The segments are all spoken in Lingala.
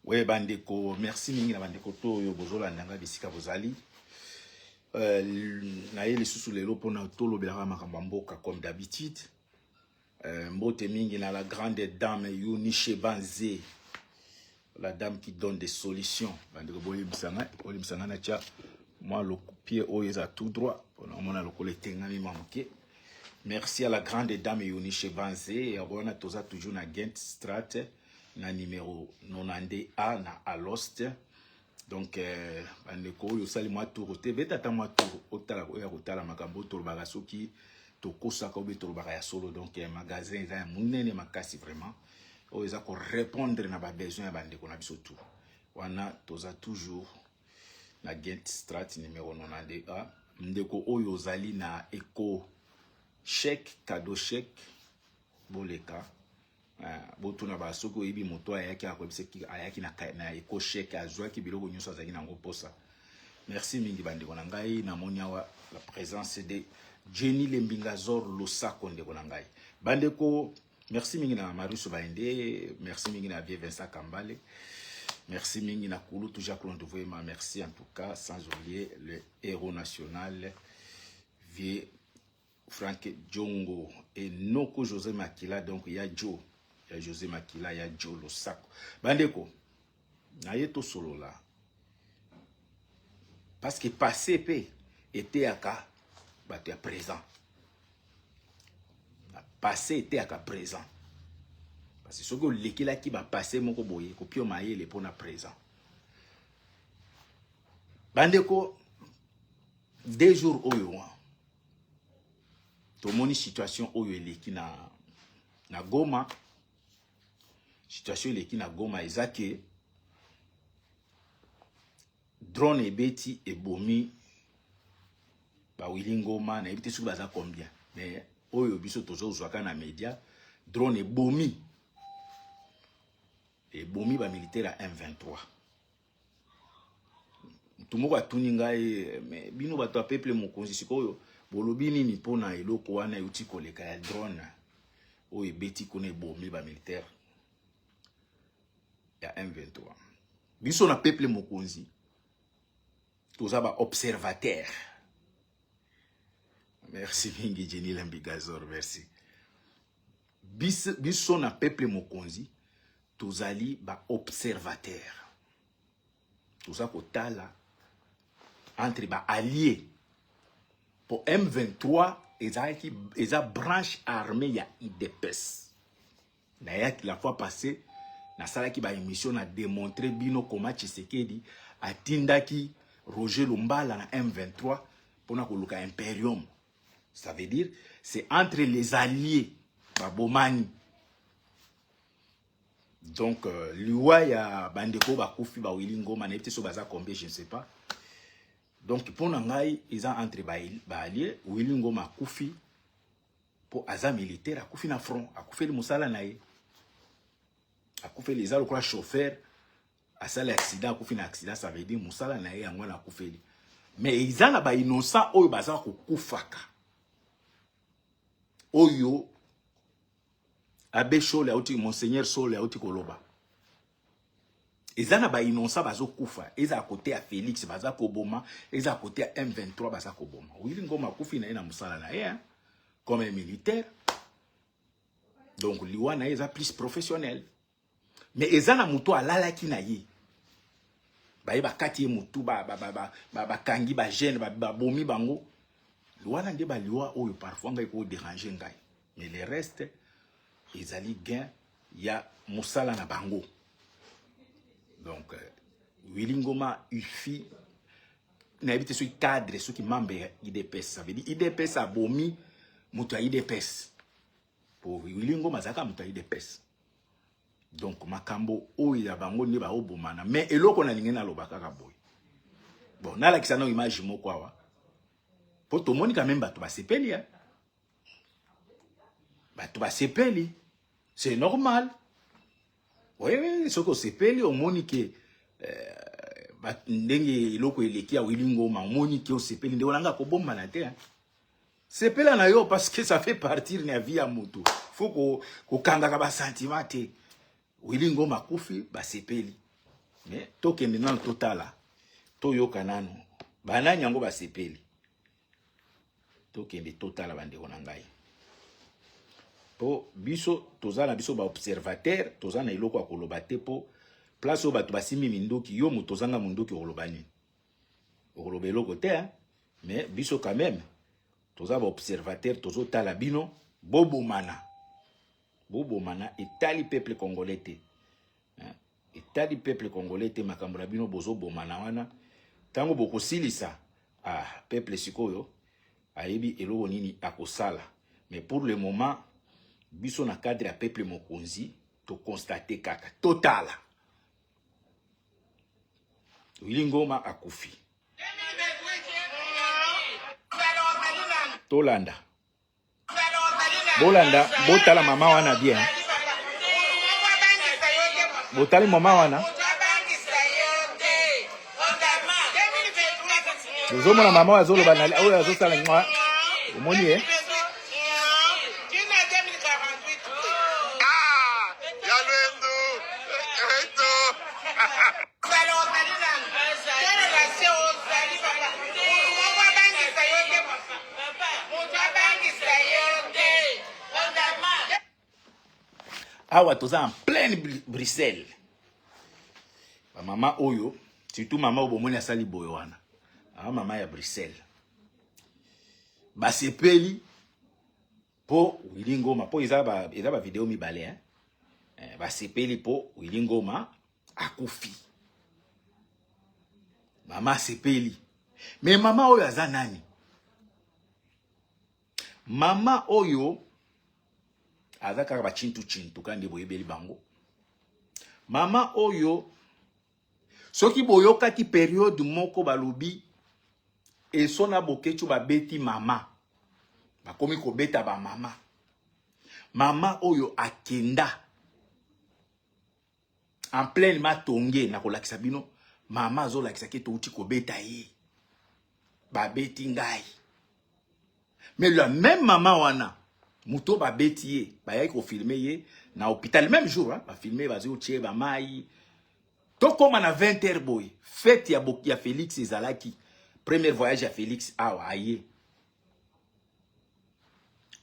Oui, bandeko, merci mingi na bandeko to oyo bozolanda nga bisika bozali. Naye lisusu lelo mpona tolobelaka makambo ya mboka comme d'habitude. Mbote mingi na la grande dame Yunishe Banze, la dame qui donne des solutions. Bandeko boyebisa ngai, boyebisa ngai natya mwa pied oyo eza tout droit mpona omona lokola etengami mwa moke. Merci à la grande dame Yunishe Banze. Yango wana toza toujours na Gent Strat na numéro 92A na Alost. Donc bandeko oyo osali mwa tour te, beta ata mwa tour otala oyo ya kotala makambo oyo tolobaka, soki tokosaka obe tolobaka ya solo. Donc magasin eza ya monene makasi vraiment, oyo eza korépondre na babesoin ya bandeko na biso tout. Wana toza toujours na Gent Strat numéro 92A. Ndeko oyo ozali na eco chèque, cadeau chèque, boleka botuna ba soki oyebi moto ayaki, akoyebisaki ayaki na eco chèque, azwaki biloko nyonso azalaki nango mposa. Merci mingi bandeko na ngai. Namoni awa la présence de Jenny Lembingazor Losako, ndeko na ngai. Bandeko, merci mingi na Marius Baende, merci mingi na Vie Vincent Kambale, merci mingi na Kulutu Jacques Londouvoema, merci en tout cas, sans oublier le héros national Vie Frank Djongo et Noko José Makila. Donc ya Joe, ya José Makila, ya Joe Losako. Bandeko, naye tosolola parce que passé pe eteyaka bato ya présent. Passé eteyaka présent parce que soki olekelaki bapassé moko boye, kopio mayele mpona présent. Bandeko, 2 jours oyo tomoni situation oyo eleki na Goma. Situation eleki na Goma eza ke drone ebeti, ebomi bawili Ngoma. Nayebi te soki baza combien, mais oyo biso tozozwaka na média, drone ebomi bamilitaire ya M23. Motu moko atuni ngai: "Mais bino bato ya peuple mokonzi, sikoyo bolobi nini mpona eloko wana euti koleka ya drone oyo ebeti kuna, ebomi bamilitaire ya M23?" Biso na peuple mokonzi toza baobservateur. Merci mingi Jenny Lambigazor, merci. Biso na peuple mokonzi tozali baobservateur, toza kotala entre baallié, po M23 ezalaki, eza branche armée ya UDPS. Nayaki la fois passée, nasalaki baémission na démontre bino koma Tshisekedi atindaki Roger Lumbala na M23 mpona koluka imperium. Ça veut dire c'est entre les alliés babomani. Donc liwa ya bandeko bakufi, bawili Ngoma, nayebi te so baza combien, je ne sais pas. Donc mpo na ngai eza entre baallié. Wili Ngoma akufi mpo aza militaire, akufi na front, akufeli mosala na ye, akufeli. Eza lokola chauffeur asali accident, akufi na accident, ça veut dire mosala na ye yango wana akufeli. Mais eza na bainnocent oyo baza kokufaka, oyo abbé Shole auti, monseigneur Sole auti koloba. Eza na bainnocent bazokufa, eza côté ya Félix baza koboma, eza côté ya M23 baza koboma. Wili Ngoma akufi na ye na mosala na ye, hein, comme un militaire. Donc liwa na ye eza plus professionnel. Mais eza na moto alalaki na ye, baye bakati ye motu, bakangi bajeune, babomi bango. Wana nde baliwa oyo parfois ngai kodéranger ngai, mais le reste ezali gain ya mosala na bango. Donc Willy Ngoma ufi, nayebi te soki cadre, soki membre ya UDPS. Ça veut dire UDPS abomi moto ya UDPS, po Willy Ngoma azalaka moto ya UDPS. Donc makambo oyo ya bango nde baobomana. Mais eloko nalingi naloba kaka boye, bon, nalakisa nao image moko awa po tomoni quand même bato basepeli, eh? Bato basepeli, c'est normal. Oui, soki osepeli, omoni ke ndenge eloko eleki ya Wili Ngoma, omoni ke osepeli, ndeko nanga, kobombana te, hein? Sepela na yo parce que ça fait partir na vie ya motu. Faut kokangaka basentiment te. Wili Ngoma akufi, basepeli. Mais tokende nanu totala, toyoka nanu banani yango basepeli. Tokende totala bandeko na ngai, po biso toza na biso baobservateur, toza na eloko ya koloba te, po place oyo bato basimbi minduki, yo moto ozanga munduki okoloba nini? Okoloba eloko te, hein? Mais biso quand même toza baobservateur, tozotala bino bobomana, bobomana, etali peuple congolais te, hein? Etali peuple congolais te makambo na bino bozobomana wana. Ntango bokosilisa, ah, peuple sikoyo ayebi eloko nini akosala. Mais pour le moment, biso na cadre ya peuple mokonzi toconstate kaka, totala Willy Ngoma akufi, tolanda, bolanda, botala mama wana bien, botali mama wana, ozomona mama oyo azoloba na oyo azosala mwa, omoni ye. Awa toza en pleine Bruxelles. Bamama oyo, surtout mama oyo bomoni asali boye wana, ah, mama ya Bruxelles, basepeli mpo Willy Ngoma, mpo eza ba, eza ba video mibale, hein? Eh, basepeli mpo Willy Ngoma akufi. Mama asepeli. Mais mama oyo aza nani? Mama oyo aza kaka bachintu chintu kandi boyebeli bango. Mama oyo, soki boyokaki periode moko balobi eso na Bokecu babeti mama, bakomi kobeta bamama. Mama oyo akenda en pleine Matonge, na kolakisa bino mama azolakisa ke touti kobeta ye, babeti ngai. Mais la même mama wana, moto babeti ye, bayaki kofilme ye na hôpital même jour, hein, bafilme, bazwi otie bamai. Tokóma na 20 heures boye, fête ya Félix ezalaki, premier voyage ya Félix awa aye.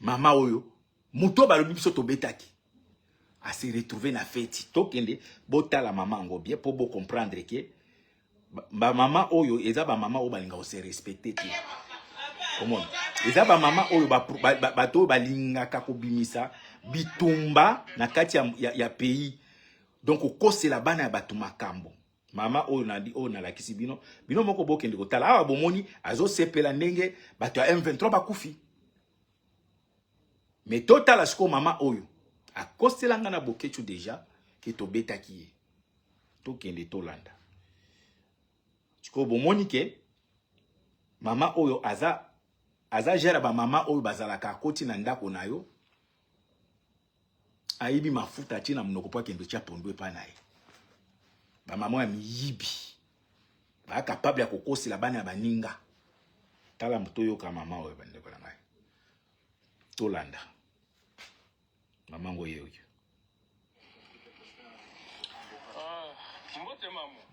Mama oyo, moto balobi biso tobetaki, ase retrouve na feti. Tokende botala mama yango bien mpo bocomprendre ke bamama oyo eza bamama oyo balinga kose respecte te. Omona, eza bamama oyo bato oyo balingaka kobimisa bitumba na kati ya pays, donc kokosela bana ya bato makambo. Mama oyo nadi oyo nalakisi bino, bino moko bokende kotala awa, bomoni azosepela ndenge bato ya M23 bakufi. Mais totala sikoyo mama oyo akosela nga na Bokecu déjà ke tobetaki ye. Tokende tolanda sikoyo, bomoni ke mama oyo aza gere bamama oyo bazalaka akoti na ndako na yo, ayibi mafuta, atie na monoko mpo akende otya pondu epai na ye. Bamama ya miyibi baa capable ya kokosela bana ya baninga. Tala, toyoka mama oyo, bandeko na ngai, tolanda mama ngo ye oyo.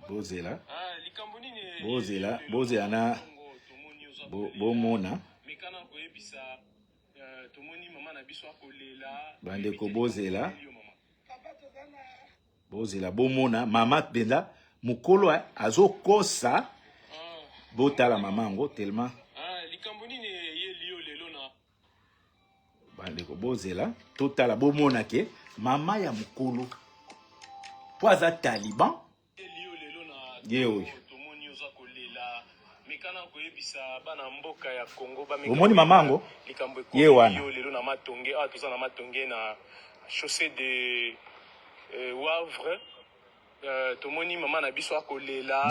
Bozela, bozela, bozela na bomona. Bandeko, bozela, bozela, bomona mama mpenza mokolo azokosa. Botala mama yango tellement. Bandeko, bozela, totala, bomona ke mama ya mokolo mpo aza taliban ye oyo. Omoni mama yango ye wana. Lelo na Matonge awa, toza na Matonge na chaussée de Wavre. Tomoni mama na biso akolela.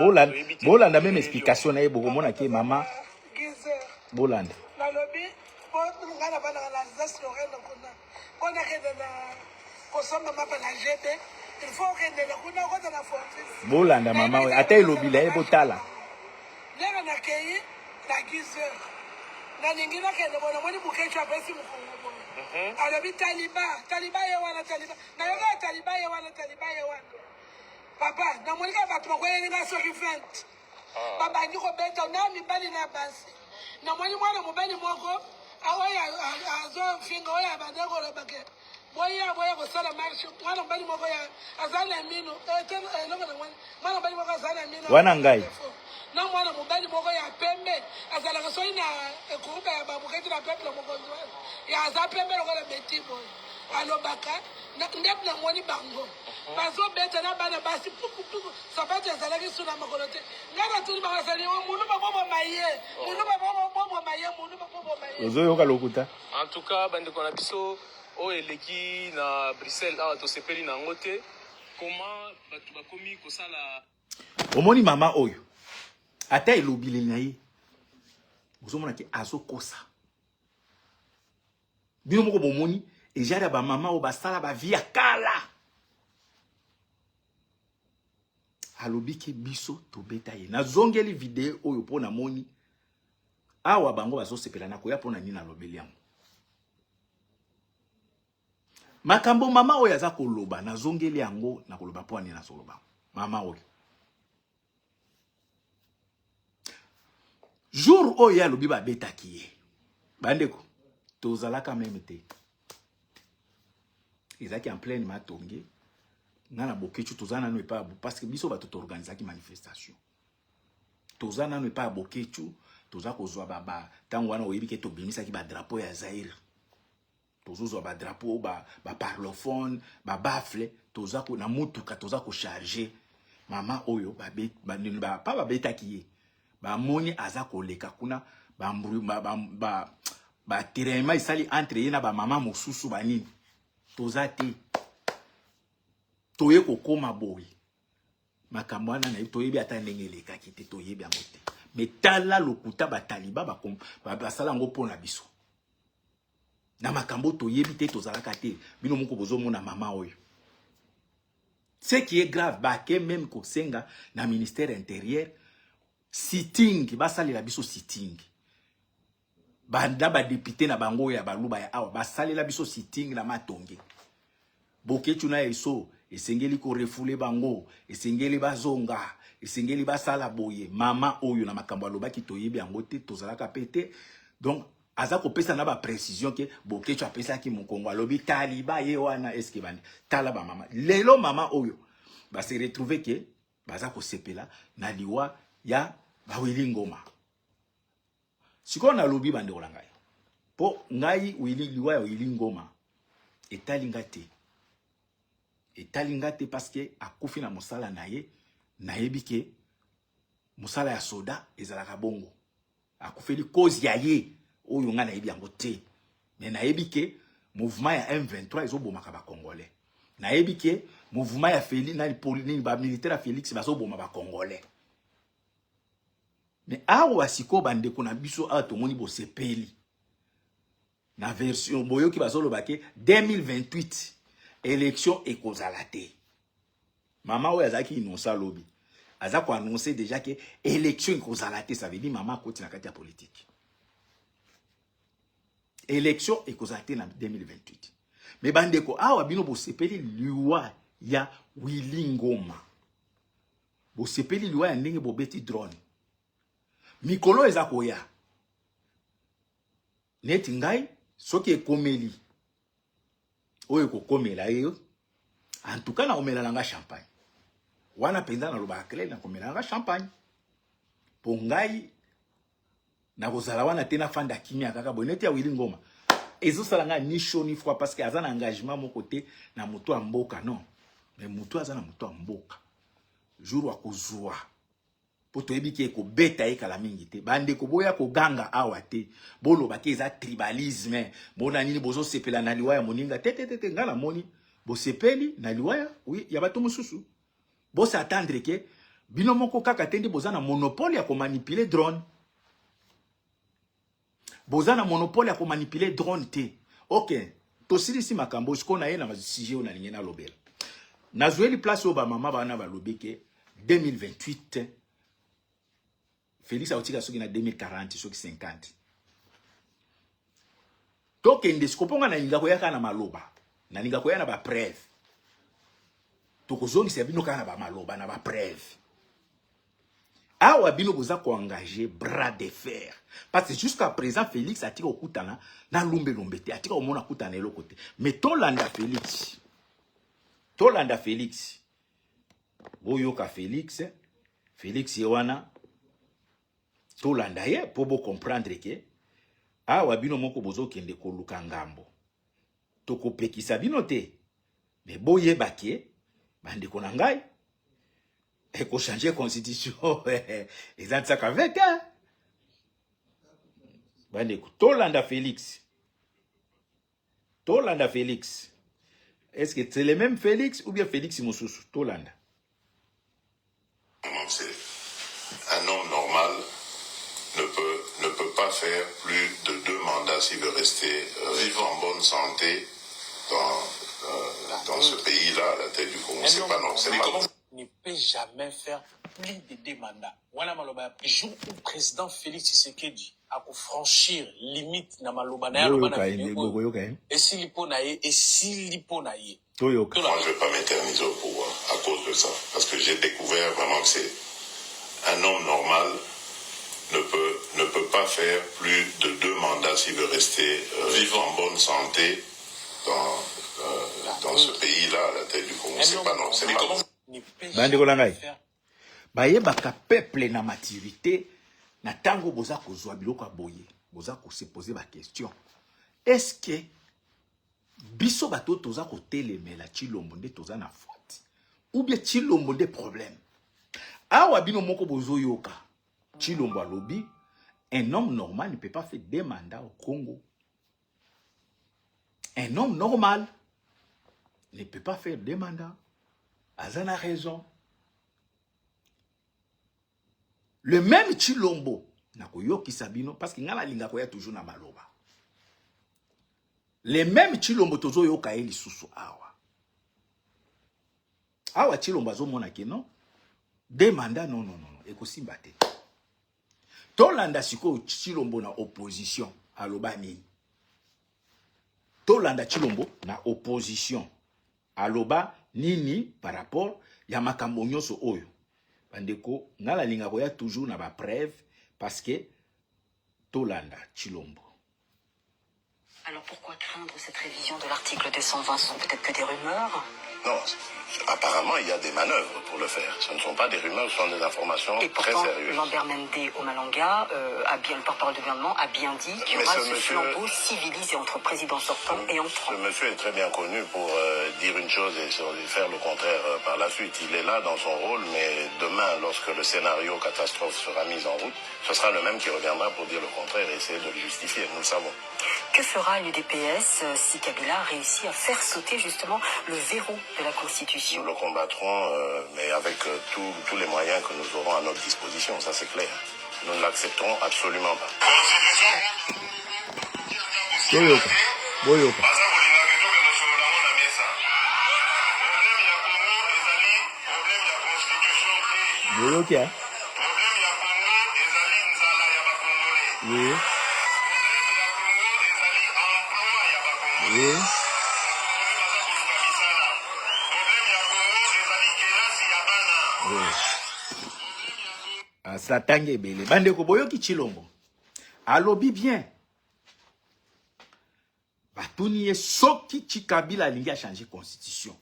Bolanda même explication na ye, bokomona ke mama, bolanda. Nalobi po ngai navandaka na Alsace Lorraine kuna, mpo nakende na kosomba mapa na GB, il faut okende na kuna, okota na Fortis. Bolanda mama oyo, ata elobila ye, botala. Ndenge nakei na Gizer, nalingi nakende boye, namoni Bukecu apesi mokongo boye, alobi taliba, taliba ye wana, taliba nayoka, taliba ye wana, taliba ye wana. Papa, namoni kaka bato bakweyeli nga soki 20. Ah. Babandi kobeta na mibali na basi. Namoni mwana mobali moko oyo azofinga oyo abandi koloba ke boya boya kosala marche. Mwana mobali moko ya aza na mino eh, eh, eloko na mwana mwana mobali moko aza na mino wana ngai na mwana mobali moko ya pembe azalaka soki na groupe ya babuketi na peuple mokonzi wana ya aza pembe lokola beti boye alobaka nde namoni bango bazobeta na bana basi pukupuku sapato ezalaki su na makolo te ngai natuni bango azali oh, muluba boboma ye muluba boboma ye muluba boboma ye ozoyoka lokuta. En tout cas bandeko na biso oyo eleki na Bruxelles awa tosepeli na yango te comment bato bakomi kosala. Omoni mama oyo ata elobili na ye ozomona ke azokosa. Bino moko bomoni ejari ya bamama oyo basala bavi ya kala. Alobi ke biso tobeta ye. Nazongeli video oyo mpo namoni awa bango bazosepela na koya mpo na nini nalobeli yango. Makambo mama oyo aza koloba nazongeli yango na koloba mpo nini nazoloba mama oyo. Jour oyo ye alobi babetaki ye, bandeko tozalaka meme te, ezalaki en pleine matonge nga na Boketshu toza nanu epai parce que biso bato toorganisaki manifestation, toza nanu epai ya Boketshu, toza kozwa baba ntango wana oyebi ke tobimisaki badrapeau ya Zaire, tozozwa badrapeau ba parlophone ba baffle, toza ko na mutuka toza kocharge mama oyo babe, ba, ba, pa babetaki ye, bamoni aza koleka kuna ba ba esali entre ye na bamama mosusu banini, toza te toye kokoma boye makambo wana na toyebi ata ndenge elekaki te, toyebi yango te. Me tala lokuta bataliba basala yango mpo na biso na makambo toyebi te, tozalaka te. Bino moko bozomona mama oyo. Ce qui est grave, bake même kosenga na ministère intérieur sitting, basalela biso sitting. Banda ba député na bango ya baluba ya awa basalela biso sitting na matonge. Boketshu na eso esengeli ko refouler bango, esengeli bazonga, esengeli basala boye. Mama oyo na makambo alobaki toyebi yango te, tozalaka pe te. Donc aza kopesa na ba précision ke Boketshu apesaki mokongo alobi taliba ye wana eske bandi tala ba mama lelo mama oyo ba se retrouver ke baza kosepela na liwa ya bawili Ngoma. Sikoyo nalobi bandeko na ngai, po ngai wili liwa ya Wili Ngoma etali nga te, etali nga te parce que akufi na mosala na ye. Nayebi ke mosala ya soda ezalaka bongo, akufeli cause ya ye oyo nga nayebi yango te, mais nayebi ke mouvement ya M23 ezobomaka ba Congolais, nayebi ke mouvement ya Félix na nini ba militaire ya Félix bazoboma ba Congolais. Mais awa sikoyo bandeko na biso awa tomoni bosepeli na version boyoki bazoloba ke 2028 élection ekozala te. Mama oyo azalaki innocent alobi aza ko annoncer déjà ke élection ekozala te, ça veut dire mama akoti na kati ya politique. Élection ekozala te na 2028. Mais bandeko awa bino bosepeli liwa ya Willy Ngoma, bosepeli liwa ya ndenge bobeti drone. Mikolo eza koya neti ngai soki ekomeli oyo ekokomela ye, en tout cas nakomela nanga champagne wana mpenza, nalobaka clair, nakomela nanga champagne mpo ngai nakozala wana te, nafanda kimia kaka boye neti ya Willy Ngoma. Ezosala ngai ni chaud ni froid parce que aza na engagement moko te na moto ya mboka. Non, mais moto aza na moto ya mboka jour akozwa mpo toyebi ke ekobeta ye kala mingi te. Bandeko boya koganga awa te, bolobaki eza tribalisme, bona nini bozosepela na liwa ya moninga te te te te. Ngai namoni bosepeli na liwa ya, oui, ya bato mosusu. Bosatendre ke bino moko kaka te nde boza na monopole ya komanipuler drone, boza na monopole ya komanipuler drone te. Ok, tosilisi makambo. Sikoyo na ye na sujet oyo nalingi nalobela, nazweli place oyo bamama bana balobi ke 2028 Félix akotika soki na 2040 soki 50 tokende siko mpo nga nalinga koya kaka na maloba, nalinga koya na bapreuve. Tokozongisa bino kaka na bamaloba na bapreuve. Awa bino boza koengage bras de fer parce que jusqu'à présent Félix atika kokutana na Lumbe Lumbe te, atika komona kutana eloko te. Mais tolanda Félix, tolanda Félix, boyoka Félix. Félix ye wana, tolanda ye mpo bocomprendre ke awa bino moko bozokende koluka ngambo. Tokopekisa bino te, me boyeba ke bandeko na ngai, ekochange constitution eza ntiaka ve te. Bandeko, tolanda Félix, tolanda Félix. Est-ce que c'est le même Félix ou bien Félix mosusu? Tolanda. C'est un homme normal ne peut pas faire plus de deux mandats s'il veut rester en bonne santé dans ce pays-là, à la tête du Congo. C'est pas non, c'est pas Ne peut jamais faire plus de deux mandats. Wana maloba ya jour où président Félix Tshisekedi akofranchir limite na maloba na ye, aloba na Boyoka ye, video ndeko, oyo, boyoka ye. Esili mpo na ye, esili mpo na ye. Toyoka. Moi, je ne vais pas m'éterniser au pouvoir à cause de ça. Parce que j'ai découvert vraiment que c'est un homme normal ne peut pas faire plus de deux mandats s'il veut rester en bonne santé dans ce pays-là, à la tête du Congo. C'est pas non, c'est pas Ne peut Bandeko na jamais ngai, faire bayebaka peuple na maturité. Na ntango boza kozwa biloko ya boye, boza kose poser baquestion: est ce que biso bato oyo toza kotelemela Tshilombo nde toza na faute ou bien Tshilombo nde problème? Awa bino moko bozoyoka Tshilombo alobi: un homme normal ne peut pas faire deux mandats au Congo. Un homme normal ne peut pas faire deux mandats. Aza na raison. Le même Tshilombo, nakoyokisa bino parce que ngai nalinga koya toujours na maloba. Le même Tshilombo, tozoyoka ye lisusu awa. Awa Tshilombo azomona ke non, deux mandats, non, non, non, non, ekosimba te. Tolanda sikoyo Tshilombo na opposition aloba nini. Tolanda Tshilombo na opposition aloba nini par rapport ya makambo nyonso oyo. Bandeko, ngai nalinga koya toujours na bapreuve parce que tolanda Tshilombo. Alors pourquoi craindre cette révision de l'article 220? Ce sont peut-être que des rumeurs. Non, apparemment, il y a des manœuvres pour le faire. Ce ne sont pas des rumeurs, ce sont des informations Et très pourtant, sérieuses. Lambert Mende Omalanga, a bien, le porte-parole du gouvernement, a bien dit qu'il y Mais aura ce ce flambeau civilisé entre président sortant et entrant. Ce monsieur est très bien connu pour dire une chose et faire le contraire par la suite. Il est là dans son rôle, mais demain, lorsque le scénario catastrophe sera mis en route, ce sera le même qui reviendra pour dire le contraire et essayer de le justifier. Nous le savons. Que fera l'UDPS si Kabila réussit à faire sauter justement le verrou de la Constitution? Nous le combattrons, mais avec tous les moyens que nous aurons à notre disposition, ça c'est clair. Nous ne l'accepterons absolument pas. Boyoka, boyoka. Baza kolingaka tokende solola ngo na mesa. Problème ya Congo ezali problème ya constitution te. Boyoki, eh? Problème ya Congo ezali nzala ya bacongolais. Problème ya Congo ezali emploi ya bacongolais. Bacongolais baza koluka misala. Problème ya Congo ezali kelasi ya bana. Oui. Asatangi ebele. Bandeko, boyoki Tshilombo alobi bien. Batuni ye soki Tshikabila alingi achange constitution.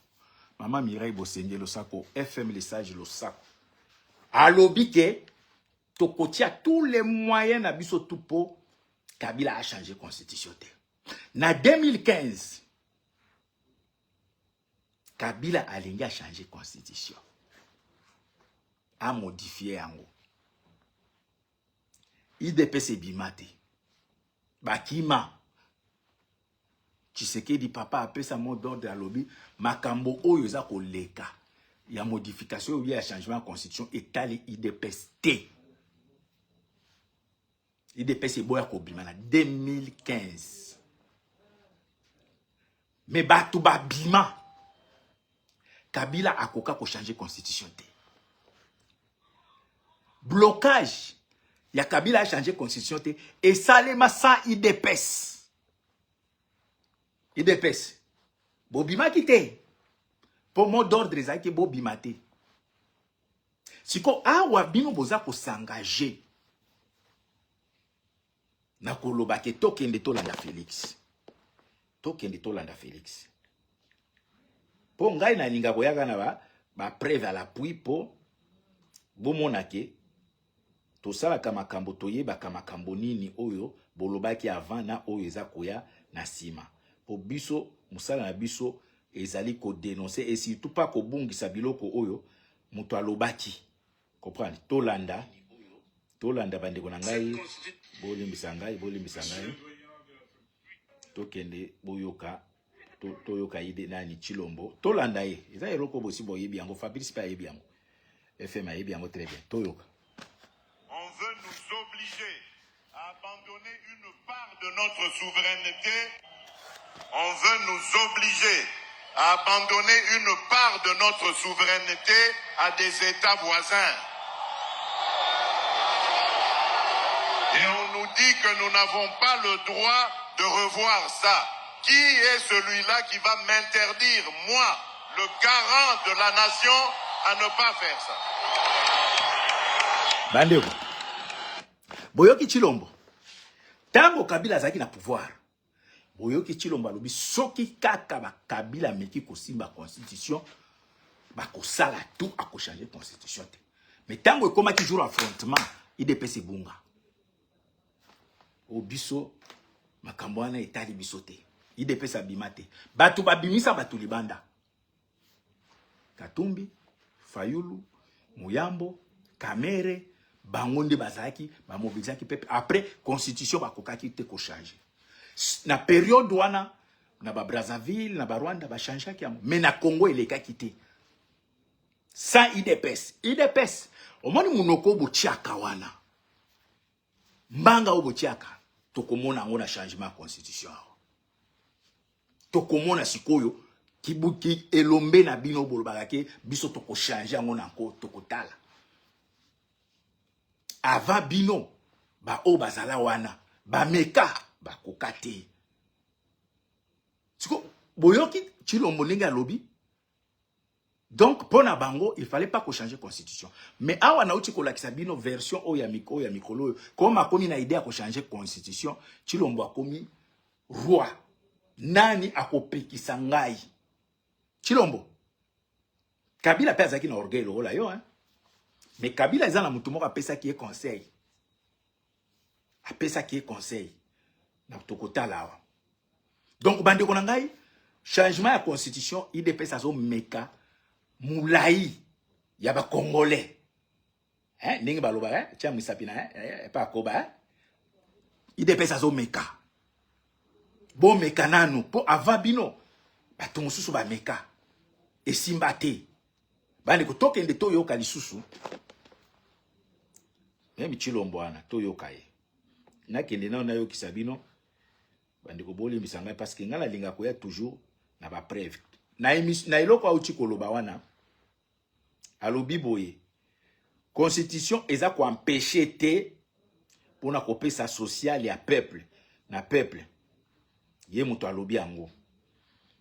Mama Mireille Bosenge, losako. FM Le Sage, losako. Alobi ke tokotia tous les moyens na biso tu po Kabila achange constitution te. Na 2015, Kabila alingi achange constitution, amodifie yango. UDPS ebima te, bakima. Tshisekedi papa apesa mot d'ordre, alobi makambo oyo eza koleka ya modification oyo ya changement ya constitution etali UDPS te. UDPS eboya kobima na 2015, me bato babima. Kabila akoka kochange constitution te. Blocage ya Kabila achange constitution te esalema sans UDPS. UDPS bobimaki te. Mpo mot d'ordre ezalaki bobima te. Siko awa bino boza ko s'engager na koloba ke tokende tolanda Felix, tokende tolanda Felix. Mpo ngai nalinga koyaka na ba, ba preuve à l'appui mpo bomona ke tosalaka makambo, toyebaka makambo nini oyo bolobaki avant na oyo eza koya na nsima. Mpo biso mosala na biso ezali kodenoncer et surtout pas kobungisa biloko oyo moto alobaki. Comprendre? Tolanda, tolanda bandeko na ngai, bolimbisa ngai, bolimbisa ngai. Tokende boyoka, toyoka ide nani Tshilombo, tolanda ye. Eza eloko bosi boyebi yango, Fabrice pe ayebi yango. FM ayebi yango très bien. Toyoka. On veut nous obliger à abandonner une part de notre souveraineté. On veut nous obliger à abandonner une part de notre souveraineté à des États voisins. Et on nous dit que nous n'avons pas le droit de revoir ça. Qui est celui-là qui va m'interdire, moi, le garant de la nation, à ne pas faire ça? Bandeko, boyoki Tshilombo, tango Kabila azalaki na pouvoir, boyoki Tshilombo alobi soki kaka ba Kabila ameki kosimba constitution, bakosala tout akochanger constitution te. Mais tango ekomaki jour affrontement, UDPS ebunga. O biso makambo wana etali biso te. UDPS abima te. Bato babimisa bato libanda. Katumbi, Fayulu, Muyambo, Kamere, bango nde bazalaki bamobilizaki pepe. Après constitution bakokaki te kochanger. Na période wana na ba Brazzaville, na ba Rwanda bachangeaki yango, mais na Congo elekaki te. Sans UDPS. UDPS omoni munoko botiaka wana. Mbanga oyo botiaka tokomona yango na changement ya constitution awa. Tokomona sikoyo kibuki elombe na bino bolobaka ke biso tokochange yango na nko, tokotala. Avant bino ba oyo bazala wana bameka bakoka te. Siko boyoki Tshilombo ndenge alobi. Donc pona bango il fallait pas ko changer constitution. Mais awa nauti kolakisa bino version oyo ya miko ya mikolo oyo comme akomi na idée ya ko changer constitution, Tshilombo akomi roi. Nani akopekisa ngai? Tshilombo. Kabila pe azalaki na orgueil lokola yo hein. Mais Kabila eza na mutu moko apesaki ye conseil. Apesaki ye conseil. Na tokotala awa. Donc bandeko na ngai, changement ya constitution UDPS azomeka molai ya ba Congolais. Hein, ndenge baloba hein, tia misapi na hein, pa koba hein. UDPS azomeka. Bomeka nanu po avant bino bato mosusu bameka esimba te. Bandeko tokende toyoka lisusu. Meme Tshilombo wana toyoka ye. Nakende nanu nayokisa bino. Bandeko bolimbisa ngai parce que ngai nalinga koya toujours na ba preuve. Na émission na eloko auti koloba wana alobi boye constitution eza ko empêcher te pona kopesa social ya peuple na peuple. Ye moto alobi yango.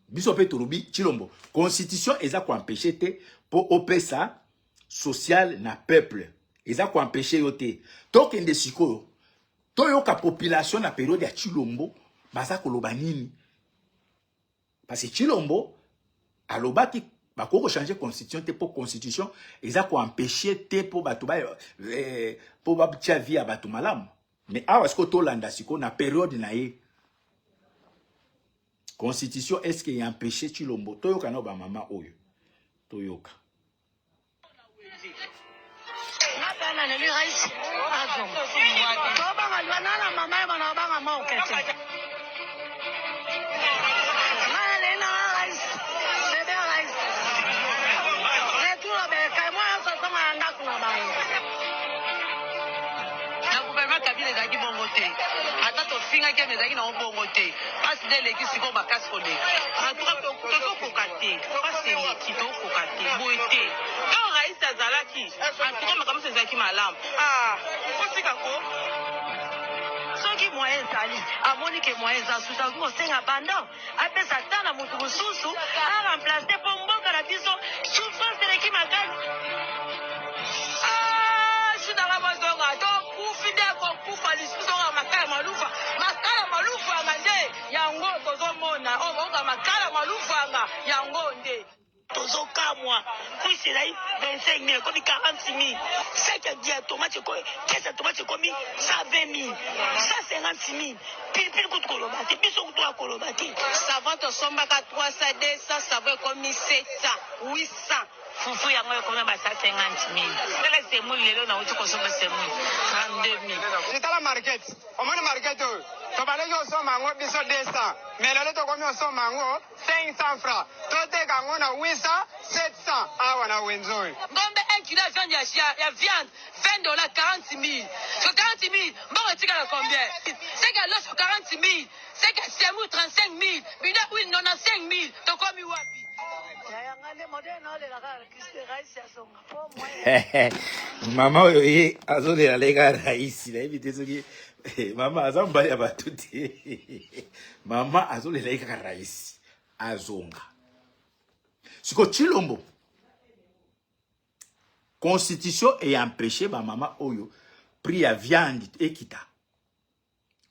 Biso pe tolobi Tshilombo constitution eza ko empêcher te po opesa social na peuple. Eza ko empêcher yo te. Tokende sikoyo toyoka population na période ya Tshilombo baza koloba nini? Parce que Tshilombo alobaki bakoki kochanger constitution te po constitution eza ko empêcher te po bato ba po batia vie ya bato malamu. Mais awa sikoyo tolanda sikoyo na période na ye constitution est-ce que empêcher Tshilombo? Toyoka na ba mama oyo toyoka. Na gouvernement Kabila ezalaki bongo te, ata tofingaki ye ezalaki nango bongo te. Pasi nde eleki sikoyo makasi koleka. En tout cas tozokoka te, pasi eleki tokoka te, boye te. Tango Rais azalaki, en tout cas makambo nyonso ezalaki malamu. Ah, botika ko. Soki moyen ezali, amoni ke moyen eza susu, akoki kosenga pardon, apesa ata na moto mosusu a remplacer po mboka. mboka na biso souffrance eleki makasi. Ah, sudanga bozonga tokufi nde kokufa lisusu oyo makala malufa makala malufanga nde yango tozomona oyo baoka makala malufanga yango nde tozokamwa kwisi ezali 25 000 ekomi 46 000 saki ya tomate ekomi kese ya tomate ekomi 120 000 156 000 pilipili kutu koloba te biso kutu ya koloba te savon tosombaka 300 200 savon ekomi 700 800 fufu yango ekomi ba 150 000 tala semoule lelo nauti kosomba semoule 32 000 Tala market, omoni market oyo tobandaki kosomba yango biso 200 mais lelo tokomi kosomba yango 500 francs, toteka yango na 800 700 awa na wenze oyo. Ngombe 1 kilo ya viande ya, ya, ya viande 20 dollars 40 000 so 40 000 mbongo etikala combien seke ya loso 40 000 seke ya semoule 35 000 bidon huile 95 000 tokomi wapi? Mama oyo ye azolela leka raisi, nayebi te soki mama aza mobali ya bato te. Mama azolela ye kaka raisi azonga. Siko Tshilombo, constitution eempêche bamama oyo prix ya viande ekita.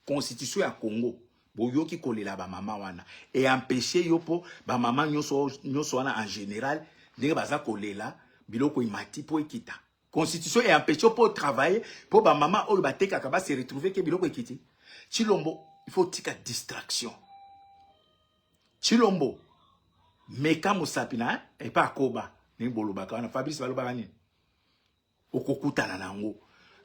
Constitution ya Congo, boyoki kolela ba mama wana e empêcher yo po ba mama nyonso nyonso wana en général ndenge baza kolela biloko imati po ekita. Constitution e empêcher po travailler po ba mama oyo batekaka ba se retrouver ke biloko ekiti. Tshilombo, il faut tika distraction. Tshilombo, meka mosapi na epa akoba ndenge bolobaka wana. Fabrice balobaka nini? Okokutana na yango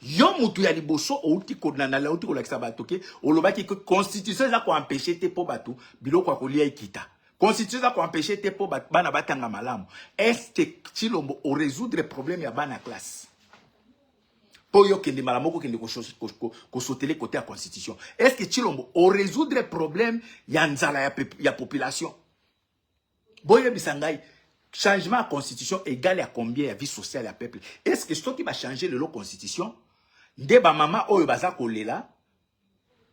yo mutu ya liboso outi outi kolakisa bato ke olobaki ke constitution eza koempêche te mpo bato biloko ya kolia ekita, constitution eza koempêche te mpo bana batanga malamu. Est-ce Tshilombo orésoudre problème ya bana classe mpo yo okende mbala moko okende kosotele kote ya constitution? Est-ce que Tshilombo orésoudre problème ya nzala ya population? Boyebisa ngai, changement ya constitution égale ya combien ya vie sociale ya peuple? Est ce que soki bachange lelo constitution nde bamama oyo baza kolela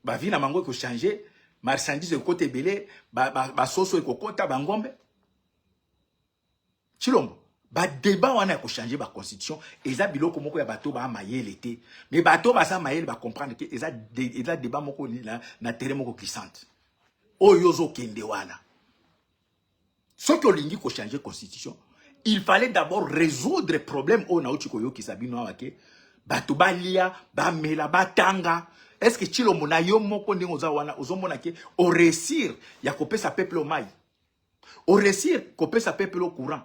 bavi na bango ekochange, marchandise ekokota ebele, basoso ekokota, bangombe? Tshilombo, badeba wana ya kochange baconstitution eza biloko moko ya bato baa mayele te, mais bato baza mayele bacomprendre ke eza débat moko na terrain moko glissante oyo ozokende wana. Soki olingi kochange constitution, il fallait d'abord résoudre problème oyo nauti koyokisa bino awa ke bato balia, bamela, batanga. Est ce que Tshilombo, na yo moko ndenge oza wana, ozomona ke oréussir ya kopesa peuple oyo mai, oréussir kopesa peuple oyo courant,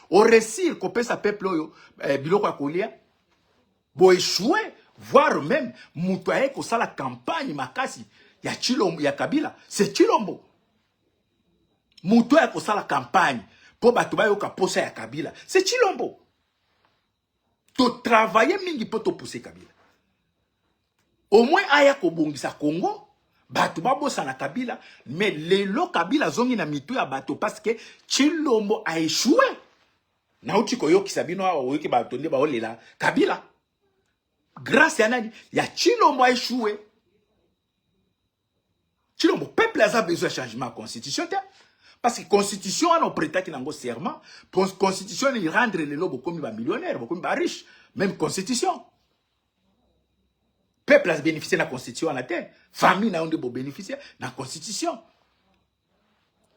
oréussir kopesa peuple oyo biloko ya kolia? Boéchoué, voire même moto aye kosala campagne makasi ya Tshilombo, ya Kabila, c'est Tshilombo. Moto aye kosala campagne mpo bato bayoka posa ya Kabila, c'est Tshilombo. Totravaille mingi mpo topousse Kabila au moins aya kobongisa Congo, bato babosana Kabila. Mais lelo Kabila azongi na mitu ya bato parce que Tshilombo a échoué. Nauti koyokisa bino awa, oyoki bato nde baolela Kabila grâce ya nani? Ya Tshilombo. A échoué Tshilombo. Peuple aza besoin ya changement ya constitution te, parce que constitution wana opretaki nango serment, constitution wana irendre lelo bokomi bamillionnaire, bokomi bariche. Même constitution, peuple azobénéficie na constitution wana te, famille na yo nde bobénéficie na constitution.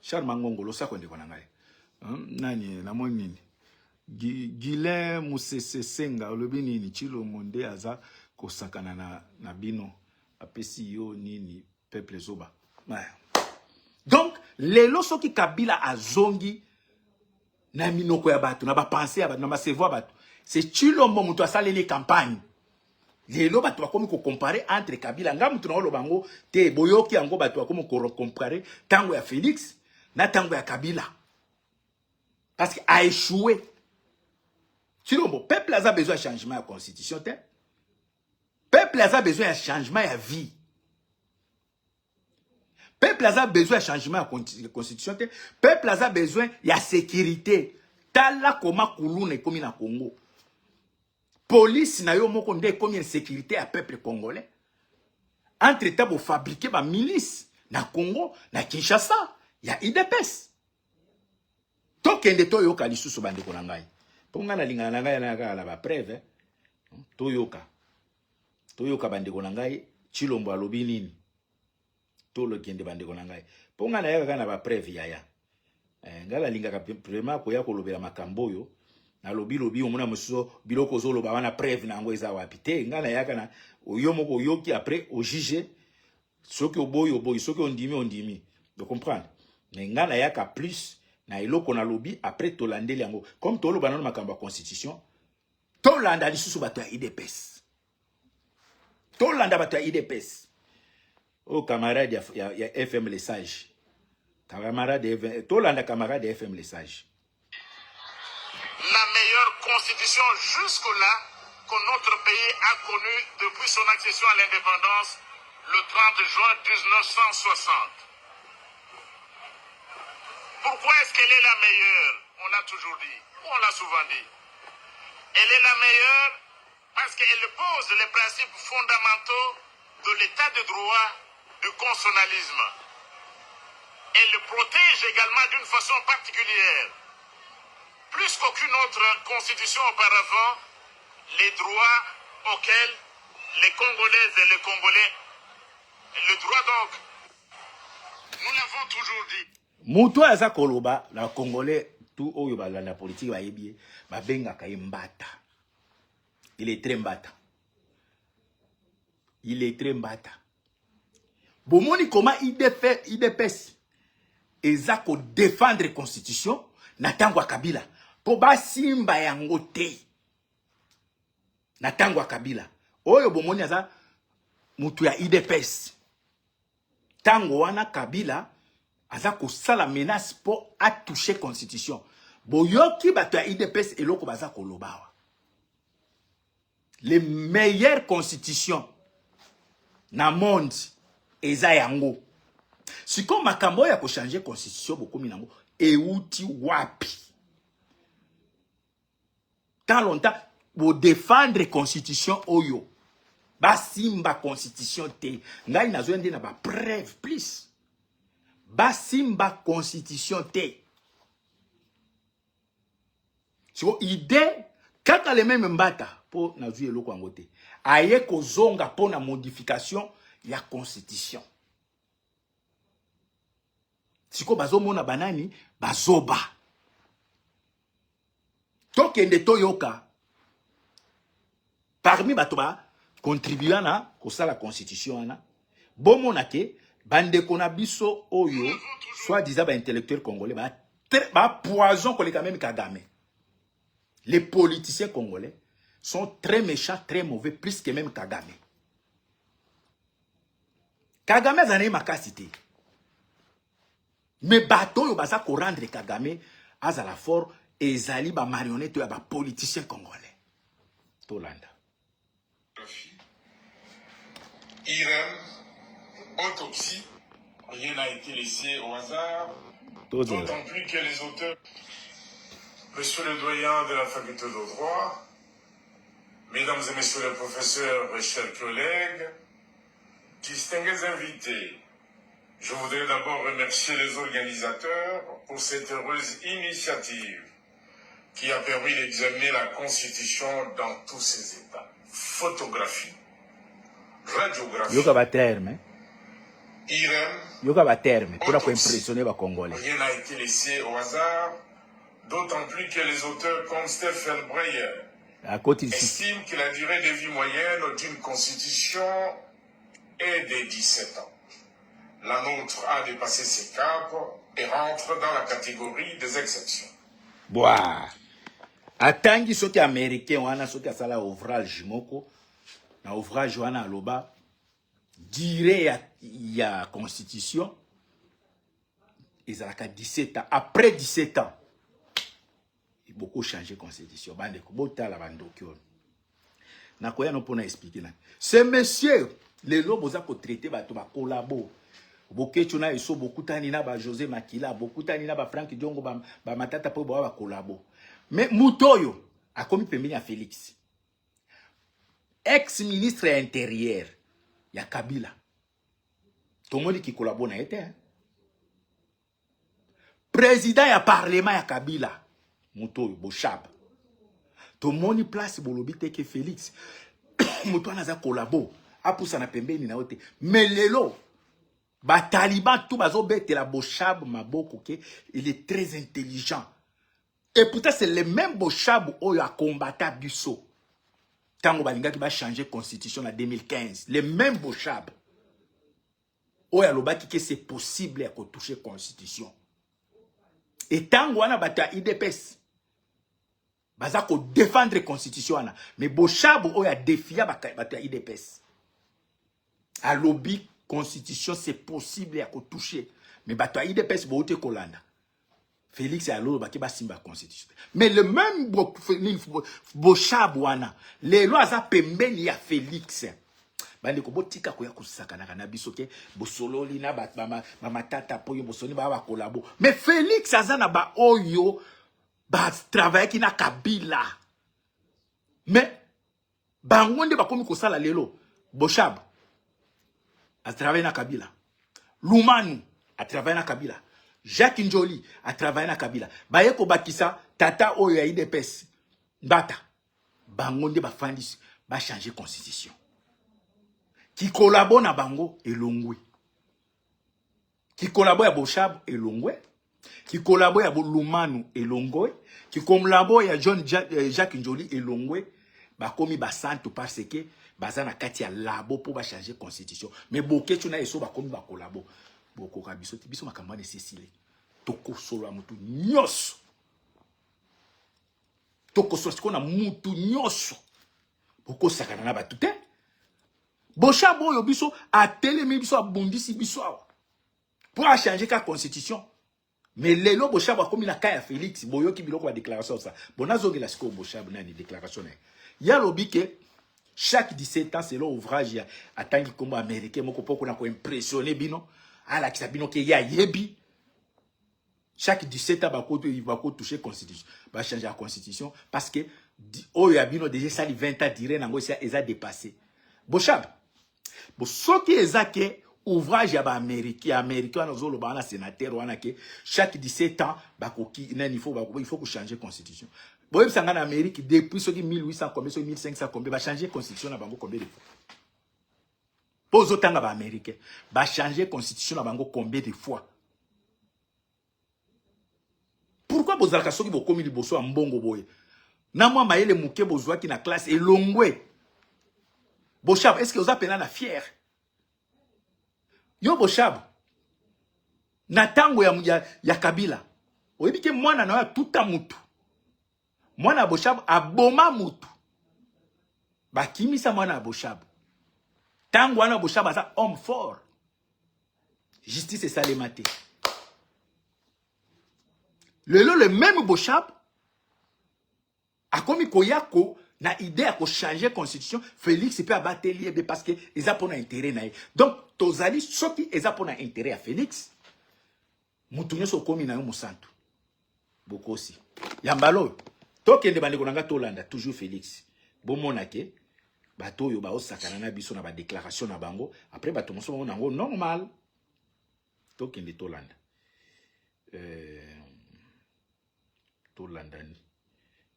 Charles Mangongo, losako ndeko na ngai. Nani namoni nini? Guilain Musese Senga, olobi nini? Tshilombo nde aza kosakana na bino, apesi yo nini? Peuple zoba. Ouais. Donc lelo soki Kabila azongi na minoko ya bato, na bapense ya bato, na bacerveau ya bato, c'est Tshilombo moto asaleli campagne. Lelo bato bakomi kocompare entre Kabila, nga moto na oloba yango te, boyoki yango, bato bakomi kocompare ntango ya Félix na ntango ya Kabila parce que a échoué Tshilombo. Peuple aza besoin ya changement ya constitution te, peuple aza besoin ya changement ya vie. Peuple aza besoin ya changement ya constitution te, peuple aza besoin ya sécurité. Tala koma kuluna ekomi na Congo, police na yo moko nde ekomi insécurité ya peuple congolais. Entre temps bofabrique bamilice na Congo, na Kinshasa, ya UDPS. Tokende toyoka lisusu bandeko na ngai. Mpo ngai nalingaka na ngai na kaka na ba preuve. Eh. Toyoka. Toyoka bandeko na ngai Tshilombo alobi nini. Tolokende bandeko na ngai. Mpo ngai nayaka kaka na ba preuve yaya. Eh, ngai nalingaka vraiment koya kolobela makambo oyo nalobi lobi omona mosusu biloko ozoloba wana preuve na yango eza wapi te. Ngai nayaka na yo moko oyoki après ojuge soki oboyi oboyi soki ondimi ondimi de comprendre mais ngai nayaka plus na eloko nalobi après tolandeli yango comme toloba nano makambo ya constitution tolanda lisusu bato ya idps tolanda bato ya idps oyo camarade ya, ya, ya fm le sage camarade tolanda camarade ya fm le sage. La meilleure constitution jusque-là que notre pays a connue depuis son accession à l'indépendance le 30 juin 1960. Pourquoi est-ce qu'elle est la meilleure? On l'a toujours dit, ou on l'a souvent dit. Elle est la meilleure parce qu'elle pose les principes fondamentaux de l'état de droit, du constitutionnalisme. Elle protège également d'une façon particulière, plus qu'aucune autre constitution auparavant, les droits auxquels les Congolaises et les Congolais, le droit donc, nous l'avons toujours dit. Moto oyo aza koloba na Congolais tout oyo balanda politique bayebi ye, babengaka ye mbata. Il est très mbata. Il est très mbata. Bomoni comment IDF, IDPS eza ko défendre constitution na tango ya Kabila po basimba yango te na tango ya Kabila. Oyo bomoni aza mutu ya IDPS. Tango wana Kabila aza kosala menace po a toucher constitution. Boyoki bato ya IDPS eloko baza koloba awa. Les meilleures constitutions na monde eza yango. Sikoyo makambo oyo ya kochanger constitution bokomi nango euti wapi? Tant longtemps bo défendre constitution oyo basimba constitution te. Ngai nazoya nde na ba preuve plus. Basimba constitution te. Siko idée kaka le même mbata po nazwi eloko yango te. Aye kozonga po na modification ya constitution. Siko bazomona banani bazoba. Tokende toyoka parmi bato ba contribua na kosala constitution wana, bomona ke bandeko na biso oyo soit disant ba intellectuels congolais ba, ba poison koleka même Kagame. Les politiciens congolais sont très méchants, très mauvais, plus que même Kagame. Kagame azali na ye makasi te. Mais bato oyo baza ko rendre Kagame azala fort ezali ba marionnettes ya ba politiciens congolais. Tolanda. IRM, autopsie, rien n'a été laissé au hasard, d'autant plus que les auteurs... Monsieur le doyen de la faculté de droit, mesdames et messieurs les professeurs et chers collègues, distingués invités, je voudrais d'abord remercier les organisateurs pour cette heureuse initiative qui a permis d'examiner la Constitution dans tous ses états. Photographie, radiographie, Yoka ba terme, IRM, yoka ba terme pour autopsie. impressionner ba Congolais. Rien n'a été laissé au hasard, d'autant plus que les auteurs comme Stephen Breyer À côté ici. estiment que la durée de vie moyenne d'une constitution est de 17 ans. La nôtre a dépassé ses caps et rentre dans la catégorie des exceptions. Boah. Atangi soki américain wana soki asala ouvrage moko na ouvrage wana aloba durée ya, ya constitution ezalaka 17 ans. Après 17 ans boko changer constitution. Bandeko botala bandoki oyo nakoya no mpona expliquer na ce monsieur lelo boza kotraite bato bakolabo Boketshu na eso bokutani na ba José Makila bokutani na ba Frank Diongo ba, ba Matata po ba bakolabo. Mais moto oyo akomi pembeni ya Félix, ex ministre ya intérieur ya Kabila, tomoni kikolabo na ye te. Président ya parlement ya Kabila, moto oyo Boshab. Tomoni place bolobi te ke Félix moto wana aza collabo, apusana pembeni na yo te. Mais lelo ba taliban tout bazobetela Boshab maboko ke il est très intelligent. Et pourtant c'est le même Boshab oyo akombata biso. Tango balingaki ba changer constitution na 2015, le même Boshab oyo alobaki ke c'est possible ya kotoucher constitution. Et tango wana bato ya UDPS baza kodefendre constitution wana, mais Boshab oyo adefia bato ya UDPS alobi constitution c'est possible ya kotoucher, mais bato ya UDPS bouti kolanda Félix alobaki basimba constitution. Mais le même Boshab wana lelo aza pembeni ya Félix. Bandeko, botika koya kosakanaka na biso ke bosololi na bamatata po yo bosoni baa bakolabo. Mais Félix aza na baoyo batravaillaki na Kabila, mais bango nde bakomi kosala lelo. Boshab atravaille na Kabila, Lumanu atravaille na Kabila, Jacques Njoli atravaille na Kabila, baye kobakisa tata oyo ya UDPS Mbata. Bango nde bafandisi bachange constitution. Kikolabo na bango elongwe, kikolabo ya Boshab elongwe, kikolabo ya Lumanu elongwe, kikolabo ya John Jacques Njoli elongwe. Bakomi basantu parce que baza na kati ya labo mpo bachange constitution. Mais Boketshu na eso bakomi bakolabo. Bokoka biso te. Biso makambo wana esesile. Tokosolola motu nyonso, tokosola sikoyo na mutu nyonso. Bokosakana na bato te. Boshab oyo biso atelemi biso, abundisi biso awa mpo achange ka constitution, mais lelo Boshab akomi na ka ya Félix. Boyoki biloko ba déclaration sa bon. Nazongela sikoyo Boshab nani déclaration na ye. Ye alobi ke chaque 17 ans, selon ouvrage ya atangi nkombo américain moko mpo kuna koimpressionne bino, alakisa bino ke ye ayebi chaque 17 ans bakotouche constitution, bachange ya constitution, parce que oyo ya bino déjà esali 20 ans, dire nango eza dépassé. Boshab bo, soki eza ke ouvrage ya baaméricain ya américain wana ozoloba wana, sénateur wana, ke chaque 17 ans bakoki nani, il faut kochanger constitution, boyebisa nga na Amérique depuis soki 1800 combien, soki 1500 combien, bachange constitution na bango combien de fois? Mpo ozotanga baaméricain, bachange constitution na bango combien de fois? Pourquoi bozalaka soki bokomi liboso ya mbongo boye na mwa mayele moke bozwaki na classe elongwe? Boshab, est ce que oza mpena na fier yo? Boshab, na ntango ya Kabila, oyebi ke mwana na yo atuta mutu. Mwana ya Boshab aboma mutu, bakimisa mwana ya Boshab. Ntango wana Boshab aza homme fort, justice esalema te. Lelo le même Boshab akomi koya ko na idée ya kochanger constitution. Félix mpe abateli ye be parce que eza mpona intérêt na ye. Donc tozali, soki eza mpona intérêt ya Félix, motu nyonso okomi na yo mosantu. Bokosi ya mbala oyo. Tokende, bandeko na nga, tolanda toujours Félix. Bomona ke bato oyo baosakana na biso na badéclaration na bango, après bato mosusu bango nango normal. Tokende tolanda, tolandani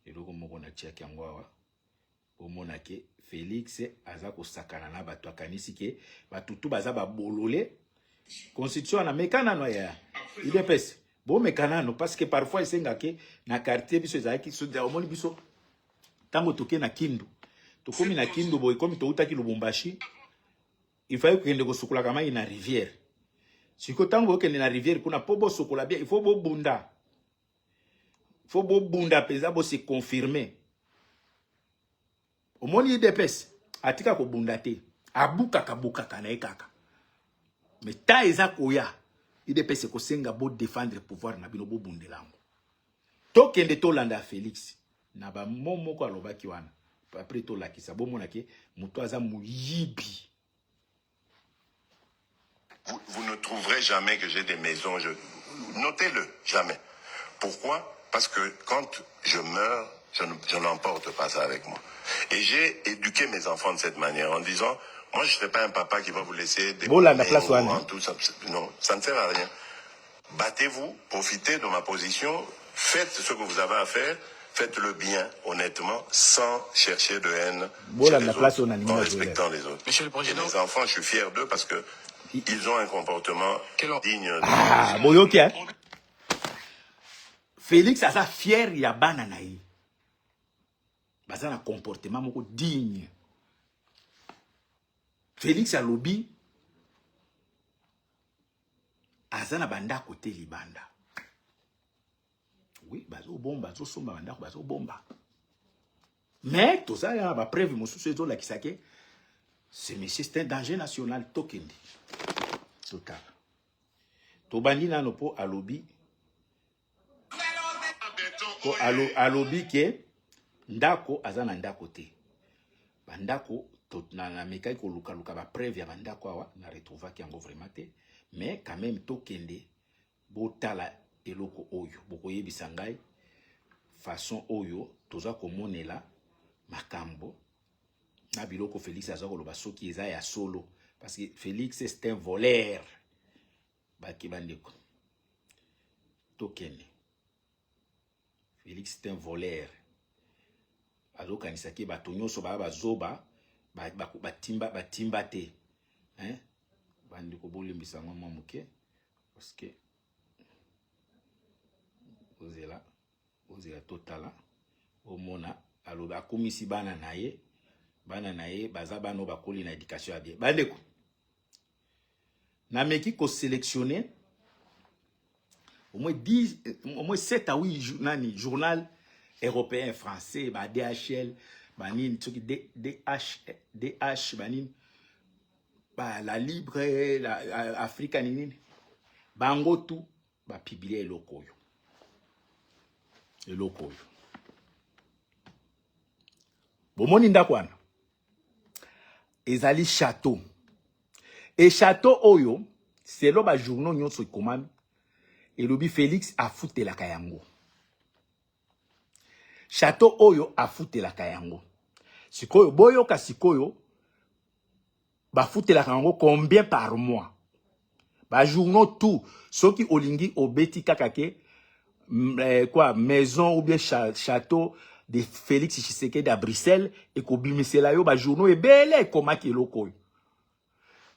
eloko moko natiaki yango awa. Omona ke Félix aza kosakana na bato, akanisi ke bato tu baza babolole. Constitution wana, meka nano ya UDPS, bomeka nano, parce que parfois esengaki na quartier biso ezalaki. Omoni biso ntango toke na Kindu, tokomi na Kindu boye, komi toutaki Lubumbashi, il fallait kokende kosukolaka mai na rivière. Sikoyo ntango bokende na rivière kuna mpo bosukola bien, il faut bobunda, faut bobunda mpenza, bose confirme. Omoni UDPS atika kobunda te, abukaka bukaka na ye kaka. Mais ta eza koya, UDPS ekosenga bodefendre pouvoir na bino, bobundela yango. Tokende tolanda Félix na bamo moko alobaki wana, après tolakisa, bomona ke moto aza moyibi. Vous, vous ne trouverez jamais que j'ai des maisons. Notez-le, jamais. Pourquoi? Parce que quand je meurs, je n'emporte pas ça avec moi. Et j'ai éduqué mes enfants de cette manière, en disant, moi je ne serai pas un papa qui va vous laisser des Bolanda place ou wana. en tout ça. Non, ça ne sert à rien. Battez-vous, profitez de ma position, faites ce que vous avez à faire, faites-le bien, honnêtement, sans chercher de haine chez Bolanda les place autres, oyo nalingi en nazwela. respectant les autres. Monsieur le Et Président, mes enfants, je suis fier d'eux parce que ils ont un comportement Quel or- digne de... Ah, boyoki hein? Félix aza fier ya bana na ye. Baza na comportement moko digne. Félix alobi aza na bandako te libanda. Oui, bazobomba, bazosomba bandako, bazobomba. Mais toza na ba preuve mosusu ezolakisa ke ce monsieur c'est un danger national tokende. Totala. Tobandi nano po alobi po alo, alobi ke ndako aza na ndako te. Bandako to, na, na mekaki kolukaluka ba preuve ya bandako awa na retrouvaki yango vraiment te, mais quand même tokende botala eloko oyo bokoyebisa ngai façon oyo toza komonela makambo na biloko Félix aza koloba soki eza ya solo, parce que Félix c'est un voleur. Baki bandeko tokende, Félix c'est un voleur. Azokanisaki bato nyonso baya bazoba batimba batimba te hein? Bandeko bolimbisa yango mwa moke parce que ozela ozela totala omona alobi akumisi bana na ye, bana na ye baza bana oyo bakoli na éducation ya bien. Bandeko nameki kosélectionner au moins 10, au moins 7 à 8 nani journal européen français ba DHL banini soki DH DH banini ba la libre la Afrika nini bango tu ba publier eloko oyo eloko oyo bomoni ndako wana ezali château e château oyo selo ba journaux nyonso ekomami elobi Félix afutelaka yango château oyo afutelaka yango sikoyo boyoka sikoyo bafutelaka yango combien par mois ba journaux tout soki olingi obeti kaka ke quoi maison ou bien château de Félix Tshisekedi à Bruxelles ekobimisela yo ba journaux ebele ekomaki eloko oyo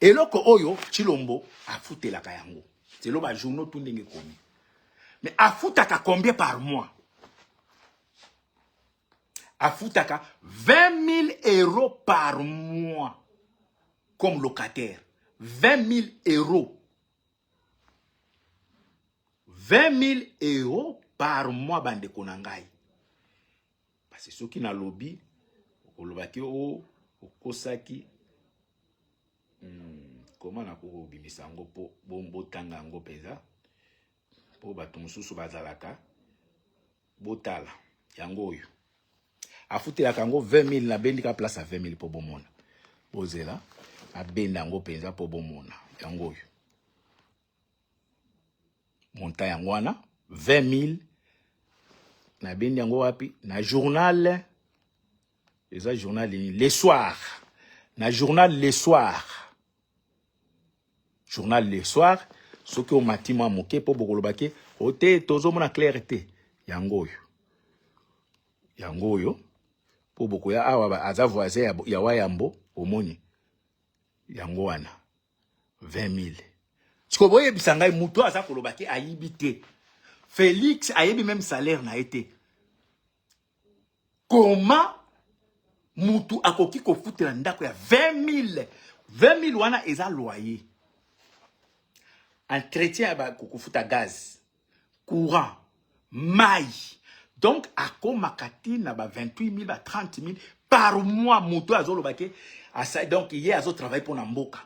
eloko oyo Tshilombo afutelaka yango selo ba journaux tout ndenge ekomi mais afutaka combien par mois afutaka 20 000 euros par mois comme locataire 20 000 euros 20 000 euros par mois bandeko na ngai parce que soki nalobi okolobaki o okosaki koma nakoki kobimisa yango mpo botanga yango mpenza mpo bato mosusu bazalaka botala yango oyo afutelaka yango 20 000 nabendi ka place ya 20 000 mpo bomona bozela abenda yango mpenza mpo bomona yango oyo montant yango wana 20 000 nabendi yango wapi na journal eza journal nini le soir na journal le soir journal le soir soki omati mwa moke mpo bokoloba ke ote tozomona clair te yango oyo yango oyo mpo bokoya awa aza voisin ya wayambo omoni yango wana 20 000 sikoyo boyebisa ngai moto aza koloba ke ayibi te Félix ayebi même salaire na ye te comment mutu akoki kofutela ndako ya 20 000 20 000 wana eza loyer entretien ya kofuta gaz courant mai donc akomaka ti na ba 28 000 ba 30 000 par mois moto azoloba ke donc ye azotravaille mpo na mboka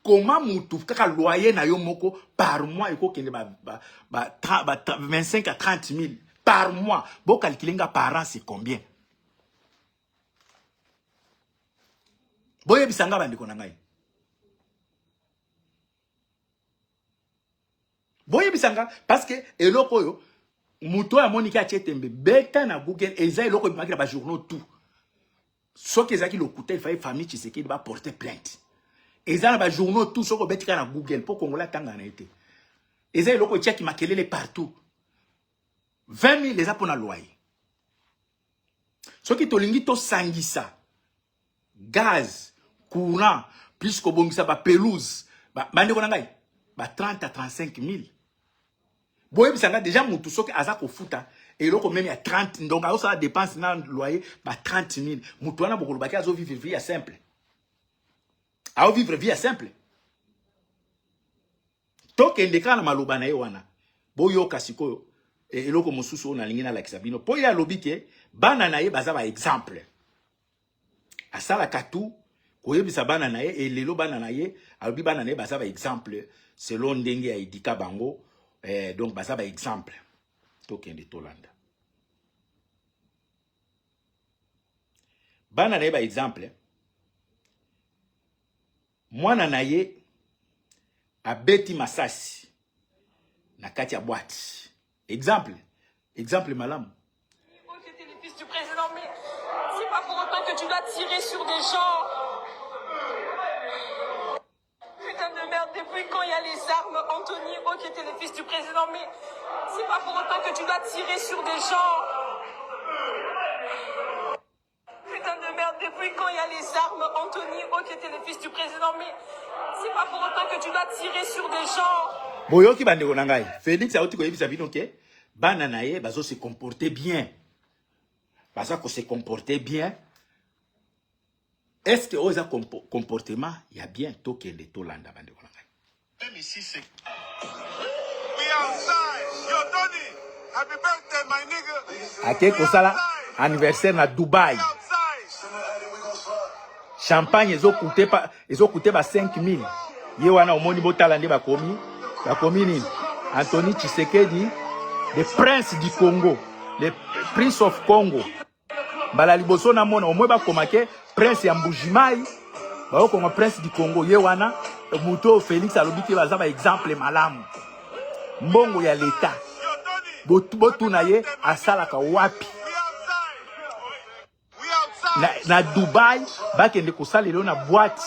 comment mutu kaka loyer na yo moko par mois ekokende ba, ba, ba, ba, ba 25 à 30 000 par mois bokalkile nga par an c'est combien boyebisa nga bandeko na ngai boyebisa nga parce que eloko oyo moto oyo amoniki atie tembe beta na Google eza eloko ebimaki na bajournaux tout soki ezalaki lokuta il fallait famille Tshisekedi baporter plainte eza na bajournaux tout soki obeti kaka na Google mpo Kongola atanga na ye te. Eza eloko etiaki makelele partout. 20 000 eza pona loyer. Soki tolingi tosangisa gaz, courant, plus kobongisa ba pelouse, ba bandeko na ngai, ba 30 à 35 000. Boyebisa nga deja mutu soki aza kofuta eloko meme ya 30 donc azosala dépense na loyer ba 30 000 mutu wana bokolobaki azo vivre vie ya simple azo vivre vie ya simple tokende kaka na maloba na ye wana boyoka sikoyo e, eloko mosusu oyo nalingi nalakisa bino mpo ye alobi ke bana na ye baza ba exemple asalaka tout koyebisa bana na ye e lelo bana na ye alobi bana na ye baza ba exemple selon ndenge ya edika bango eh, donc baza ba exemple tokende tolanda bana na ye ba exemple mwana na ye abeti masasi na kati ya boîte exemple exemple malamu fils du président, mais c'est pas pour autant que tu dois tirer sur des gens. Putain de merde, depuis quand il y a les armes, Anthony, ok, t'es le fils du président, mais c'est pas pour autant que tu dois tirer sur des gens. Putain de merde, depuis quand il y a les armes, Anthony, ok, t'es le fils du président, mais c'est pas pour autant que tu dois tirer sur des gens. boyoki bandeko na ngai félix auti koyebisa bino ke bana na ye bazo se comporter bien baza ko se comporter bien est ce que oyo eza comportement ya bien tokende tolanda bandeko na ngai ake kosala anniversaire na Dubai champagne ezokute pa ezokute ba 5000 ye wana omoni botala nde bakomi bakomi nini Anthony Tshisekedi le prince du Congo le prince of Congo mbala liboso namona omwe bakoma ke prince ya mbujimai baokonga prince du congo ye wana moto oyo félix alobi te baza baexemple malamu mbongo ya leta botuna ye asalaka wapi na, na dubai bakende kosalela yo na boite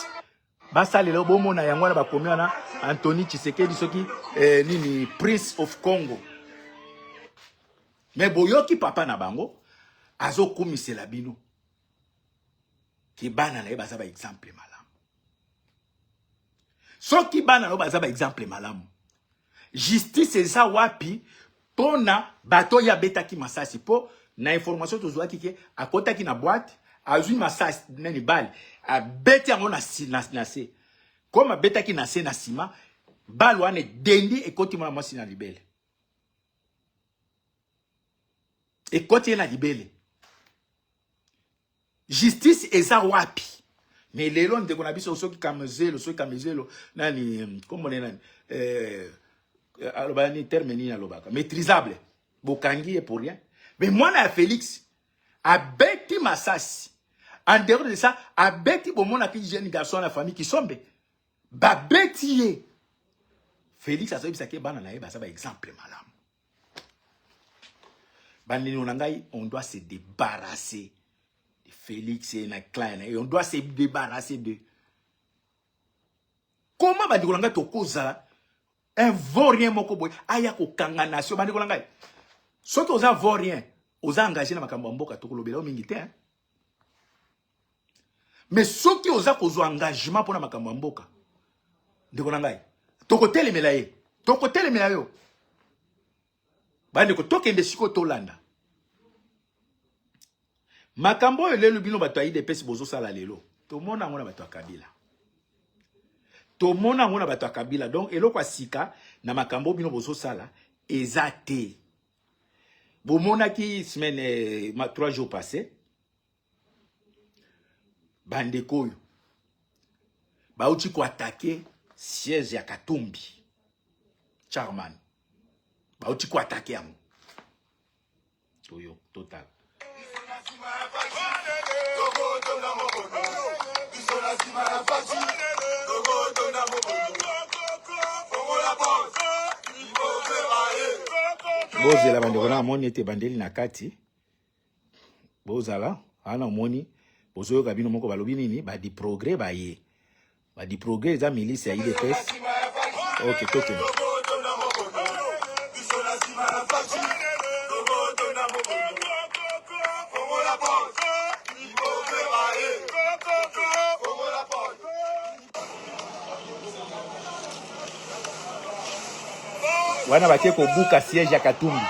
basalela yo bomona yango wana bakomi wana anthony tshisekedi soki eh, nini prince of congo Me boyoki papa na bango azokumisela bino ke bana na ye baza ba exemple malamu. Soki bana na yo baza ba exemple malamu, justice eza wapi pona bato oyo abetaki masasi? Po na information tozwaki ke akotaki na boîte azwi masasi nani bale abeti yango na, na, na se comme abetaki na se na nsima bale wana edendi ekoti mwana mwasi na libele ekoti ye na libele justice eza wapi me lelo ndeko na biso soki kamezelo soki kamezelo nani kombo ne nani eh, alobaka nini terme nini alobaka maîtrisable bokangi ye pour rien mais mwana ya félix abeti masasi en dehors de ça abeti bomonaki jeune garçon na famille kisombe babeti ye Felix azoyebisaki bana na ye baza ba exemple malamu. Bandeko na ngai, on doit se débarrasser de Félix et na clan na ye. On doit se débarrasser de. Comment bandeko na ngai tokozala un vaurien moko boye aya kokanga nation bandeko na ngai. Soki oza vaurien, oza engagé na makambo ya mboka tokolobela yo mingi te. Hein? Mais soki oza kozwa engagement mpona makambo ya mboka, ndeko na ngai, tokotelemela ye, tokotelemela yo. Bandeko, tokende sikoyo tolanda makambo oyo lelo bino bato ya UDPS bozosala lelo. Tomona yango na bato ya Kabila, tomona yango na bato ya Kabila. Donc eloko ya sika na makambo bino bozosala eza te. Bomonaki semaine eh, 3 jours passé bandeko oyo bauti koatake siège ya Katumbi Charman, bauti koatake yango. Toyo total bozela bandeko na amoni ete bandeli na kati bozala wana omoni bozoyoka bino moko balobi nini ba di progrès baye ba di progrès eza milice ya idps ok tokende. Wana bake kobuka siège ya Katumbi.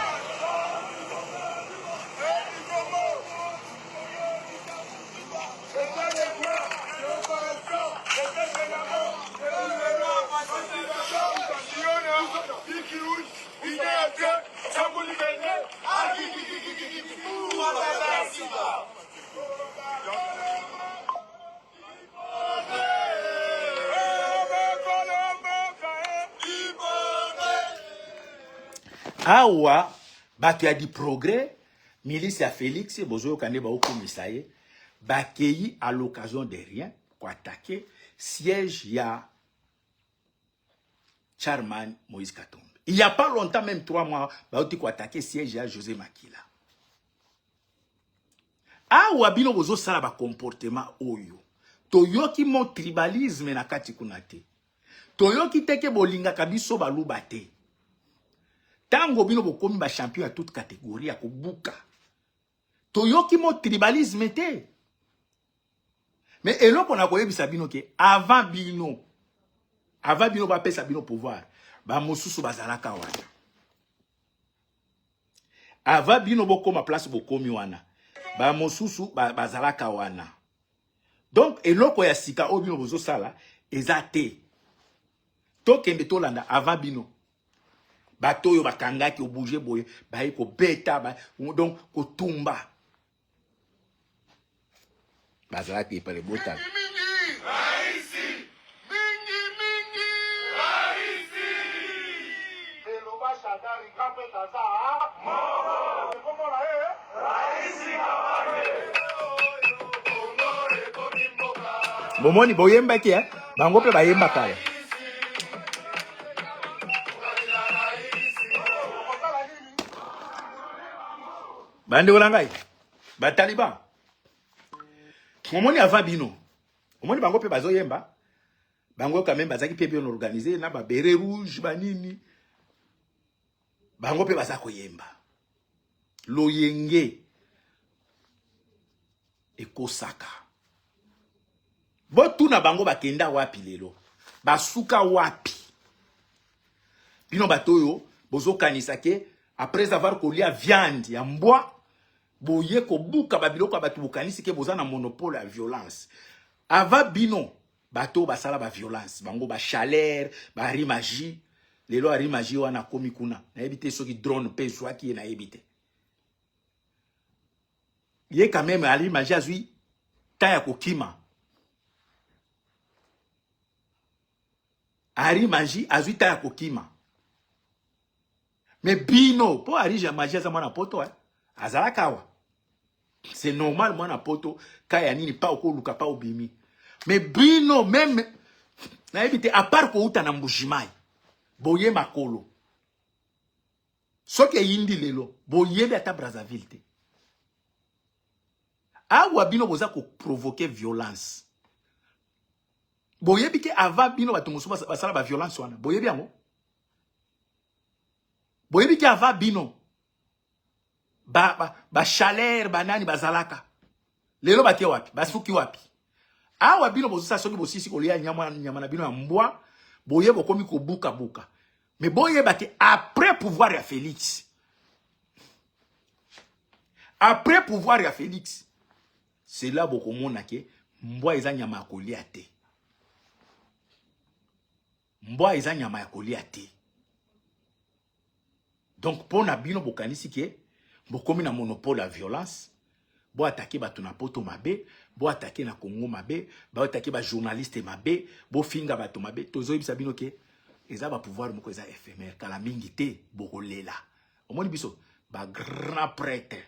Awa bato ya du progrès, milice ya Félix, bozoyoka nde baokumisa ye, bakei à l'occasion de rien koatake siège ya Charman Moïse Katumbi. Il n'y a pas longtemps, même 3 mois, bauti koatake siège ya José Makila. Awa bino bozosala ba comportement oyo, toyoki mo tribalisme na kati kuna te, toyoki te ke bolingaka biso baluba te. Tango bino bokomi ba champion ya toute catégorie ya kobuka, toyoki mo tribalisme te. Mais eloko na koyebisa bino ke avant bino, avant bino bapesa bino pouvoir, ba mosusu bazalaka wana. Avant bino bokoma place bokomi wana, ba mosusu bazalaka wana. Donc eloko ya sika oyo bino bozosala eza te. Tokende tolanda avant bino. Bato oyo bakangaki obouger boye, baye kobeta, ba, donc kotumba. Bazalaki epale botala. Bomoni boyembaki eh? Bango mpe bayembaka ya. Bandeko na ngai, ba taliban. Omoni avant bino. Omoni bango mpe bazoyemba. Bango quand même bazaki mpe bien organisé na ba béret rouge ba nini. Bango mpe baza koyemba. Loyenge ekosaka. Botuna bango bakenda wapi lelo? Basuka wapi? Bino bato oyo bozokanisa ke après avoir kolia viande ya mbwa boye kobuka ba biloko ya bato, bokanisi ke boza na monopole ya violence. Avant bino bato basala ba violence, bango ba chaleur, ba rimagie. Lelo arimagie wana akomi kuna, nayebi te soki drone pe ezwaki ye, nayebi te. Ye quand même arimagie azwi temps ya kokima. Ari magie azwi temps ya kokima. Mais bino po Ari magie aza mwana poto eh? Azalaka awa. C'est normal mwana poto kaya nini pa okoluka pa obimi. Mais bino même nayebi te à part kouta na Mbujimai boye makolo. Soki eyindi lelo boyebi ata Brazzaville te. Awa bino boza ko provoquer violence. Boyebi ke avant bino bato mosusu basala ba violence wana. Boyebi yango? Boyebi ke avant bino ba, ba, ba chaleur banani bazalaka. Lelo batie wapi? Basuki wapi? Awa bino bozosala soki bosisi kolia nyama, nyama na bino ya mbwa, boye bokomi kobuka buka. Mais boyeba ke après pouvoir ya Félix, après pouvoir ya Félix, c'est là bokomona ke mbwa eza nyama ya kolia te. Mbwa eza nyama ya kolia te. Donc pona bino bokanisi ke bokomi na monopole ya violence, bo attaquer bato na poto mabe, bo attaquer na Congo mabe, bo attaquer ba journaliste mabe, bo finga bato mabe. Tozoyebisa bino ke eza ba pouvoir moko eza éphémère, kala mingi te bokolela. Omoni biso ba grand prêtre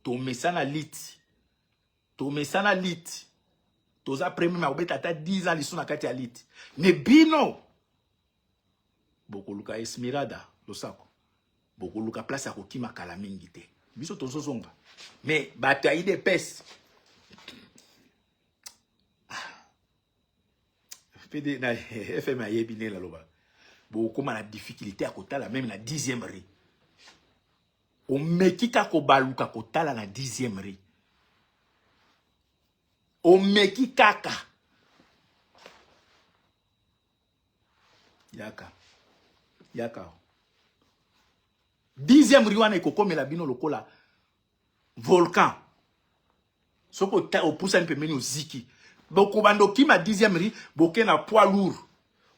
tomesana liti, tomesana liti, toza premier ma kobeta ata 10 ans lisu na kati ya liti. Mais bino bokoluka Esmeralda losako, bokoluka place ya kokima kala mingi te. Biso tozozonga. Mais bato ya UDPS PD na FM ayebi nde naloba, bokoma na difficulté ya kotala même na 10e rue. Omeki kaka kobaluka kotala na 10e rue. Omeki kaka. Yaka. Yaka. Dixième rue wana ekokomela bino lokola volcan. Soki opusani pembeni oziki. Bokobanda okima dixième rue, boke na poids lourd.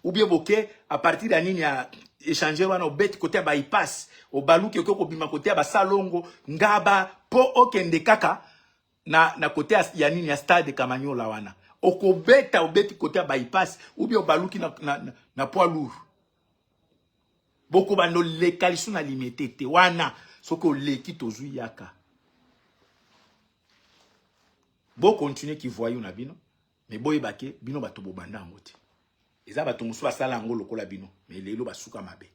Ou bien boke à partir ya nini ya échangeur wana obeti côté ya bypass, obaluki oke kobima côté ya basalongo, ngaba po okende kaka na na côté ya, ya nini ya stade Kamanyola wana. Okobeta obeti côté ya bypass ou bien obaluki na, na, na, na poids lourd. Bokobanda oleka lisu na limete te wana soki oleki tozwi yaka. Bo continuer ki voyou na bino, mais boyeba ke bino bato bobanda yango te. Eza bato mosusu basala yango lokola bino, mais lelo basuka mabe.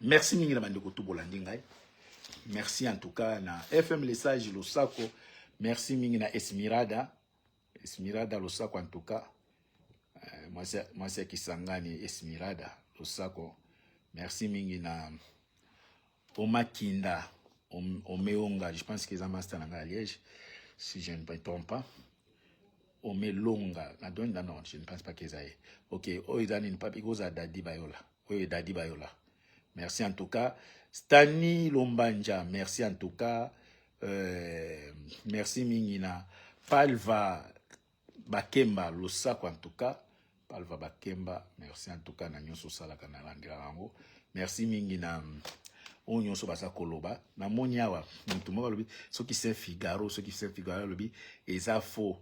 Merci mingi na bandeko tu bolandi ngai. Merci en tout cas na FM Le Sage Losako. Merci mingi na Esmirada. Esmirada Losako en tout cas. Euh, mwasi ya Kisangani Esmirada Losako. Merci mingi na Omakinda Omeonga, je pense que eza master na ngai ya Liège si je ne me trompe pas. Omelonga na donne non, je ne pense pas que eza ye. OK, oyo eza nini papi kozala Dadi Bayola. Oyo Dadi Bayola. Merci en tout cas. Stani Lombanja, merci en tout cas. Merci mingi na Palva Bakemba Losako en tout cas. Palva Bakemba, merci en tout cas na nyonso osalaka na landelaka yango. Merci mingi na oyo nyonso baza koloba. Namoni awa motu moko alobi soki Saint Figaro, soki Saint Figaro alobi eza faux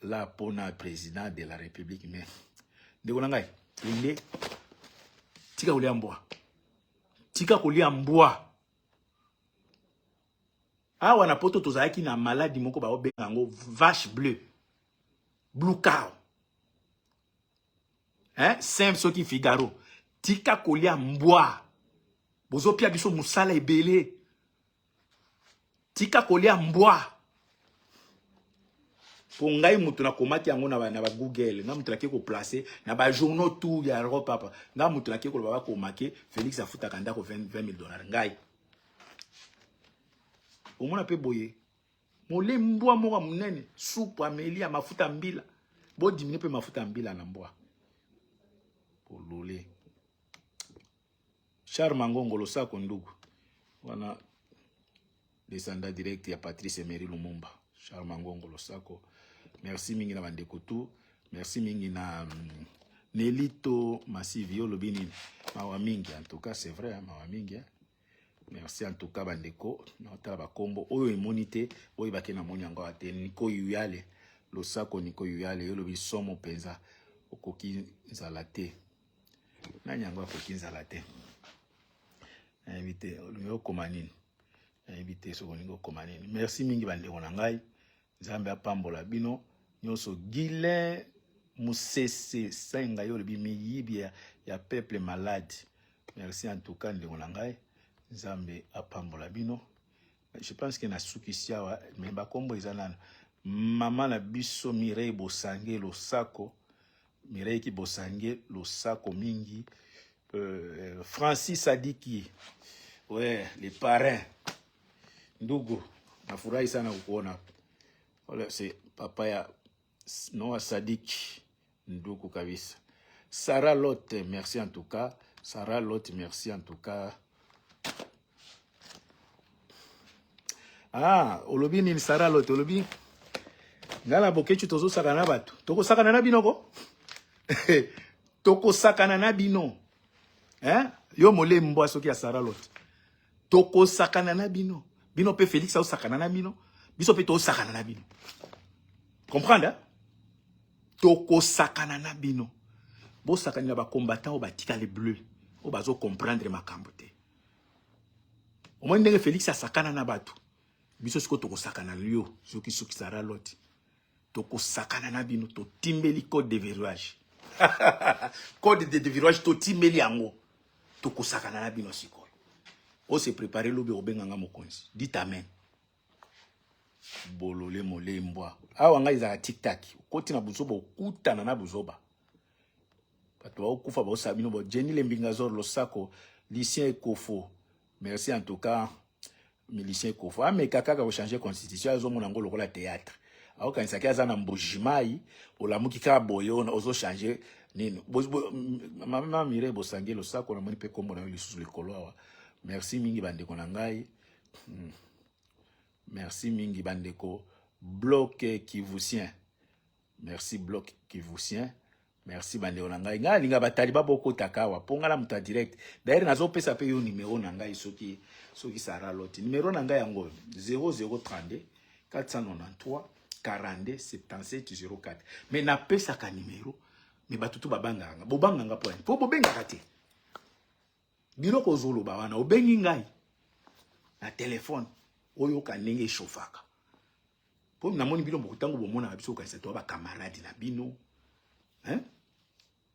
la pona président de la République, mais ndeko na ngai kende tika kolia mbwa, tika kolia mbwa. Awa na poto tozalaki na maladi moko baobenga yango vache bleue, blue cow, hein, Saint soki Figaro, tika kolia mbwa, bozopia biso musala ebele, tika kolia mbwa. Po ngai mutu nakomaki yango na ba Google, nga mutu nake ko placer na ba journaux tout ya Europe papa, nga mutu nake koloba bakomake Félix afutaka ndako 20 000 dollars ngai. Omona pe boye mole mbwa moko munene supu ameli ya mafuta mbila, bo diminuer pe mafuta mbila na mbwa. Bolole. Charles Mangongo losako ndugu wana descendant direct ya Patrice Emery Lumumba. Charles Mangongo losako. Merci mingi na bandeko tout. Merci mingi na Nelito Masivi olobi nini? Mawa mingi en tout cas c'est vrai hein, mawa mingi hein. Merci en tout cas bandeko, naotala bakombo oyo emoni te, oyo bake na moni yango te. Nico Yuyale losako, Nico Yuyale yo lobi somo penza okoki nzala te. Nani yango akoki nzala te? Nayebi te olingi okoma nini? Nayebi te soki olingi okoma nini. Merci mingi bandeko na ngai, Nzambe apambola bino nyonso. Guilain Musese senga yo lobi miyibi ya peuple malade. Merci en tout cas ndeko na ngai, Nzambe apambola bino. Je pense que nasukisi awa, mais bakombo eza nano. Mama na biso Mireille Bosange losako, Mireille ki Bosange losako mingi. Francis Sadiki, ouais, les parrains. Ndugu, nafurahi sana kukuona. Wala c'est papa ya Noah Sadiki, ndugu kabisa. Sarah Lotte, merci en tout cas. Sarah Lotte, merci en tout cas. Ah, olobi nini Sarah Lotte, olobi ngala bokechu tozosakana na bato. Tokosakana na bino ko? Tokosakana na bino. Hein? Yo mole mbwa soki ya Sarah Lotte. Tokosakana na bino. Bino pe Félix osakana na bino. Biso pe tosakana na bino. Comprendre? Hein? Tokosakana na bino. Bosakani na ba combattants oyo batika les bleus. Oyo bazo comprendre makambo te. Omoni ndenge Félix asakana na bato. Biso siko tokosakana lio soki soki Sarah Lotte. Tokosakana na bino, totimbeli code de verrouillage. Code de verrouillage totimbeli yango. Tokosakana na bino sikoyo. O se préparer lobi obenga nga mokonzi. Dites amen. Bolole molembwa. Awa ngai ezalaka tic tac. Okoti na buzoba okutana na buzoba. Bato baokufa baosala bino bo Jenny Lembingazor losako, Lucien Ekofo. Merci en tout cas. Lucien Ekofo. Ameka kaka ko changer constitution azomona ngo lokola théâtre. Aokanisaki aza na Mbujimayi, olamuki kaka boye ozo changer nini. Mama Mireille Bosange losako namoni pe kombo na yo lisusu likolo awa. Merci mingi bandeko na ngai. Merci mingi bandeko. Bloc Kivusien. Merci Bloc Kivusien. Merci bandeko na ngai. Ngai alinga bataliba bokotaka awa mpo ngai na moto ya direct. D'ailleurs nazopesa mpe yo numero na ngai soki soki Sarah Loti. Numero na ngai yango 0032 493 42 77 04. Mais napesaka numero mais bato tu babangaka nga. Bobangaka nga mpo nini? Mpo bobengaka te. Biloko ozoloba wana obengi ngai na telefone oyoka ndenge echauffaka. Po namoni bino moko ntango bomonaka biso okanisa toa bakamarade na bino, hein?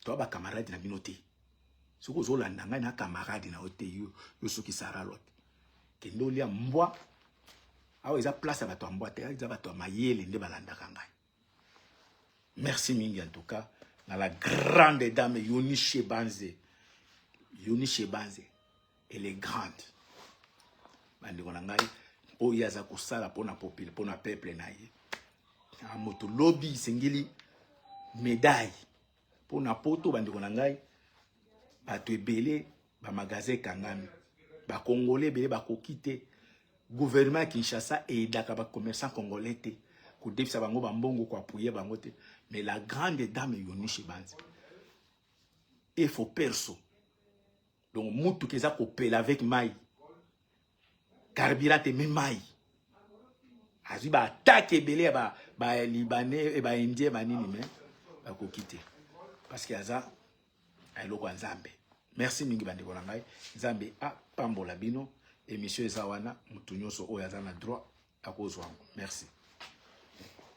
Toa bakamarade na bino te. Soki ozolanda ngai na camarade na yo te, yo, yo soki Sarah Lot, kende olia mbwa. Awa eza place ya bato ya mbwa te, eza bato ya mayele nde balandaka ngai. Merci mingi en tout cas na la grande dame Yoni Shebanze. Yoni Shebanze, elle est grande. Bandeko na ngai oyo aza kosala pona popile pona peuple na ye. Ah, moto lobi esengeli médaille pona poto. Bandeko na ngai, bato ebele ba magasin ekangami, ba congolais ebele bakoki te. Gouvernement ya Kinshasa eyedaka ba commerçant congolais te, kodefisa bango bambongo, koapuye bango te. Mais la grande dame Yoni Shebanze efo perso, donc mutuka eza kopela avec mai carburant te, me mai azwi ba attaque ebele ya ba, ba libanais e ba indien banini, me bakoki te parce que aza eloko ya Nzambe. Merci mingi bandeko na ngai, Nzambe apambola bino. Émission eza wana, motu nyonso oyo aza na droit akozwa yango. Merci.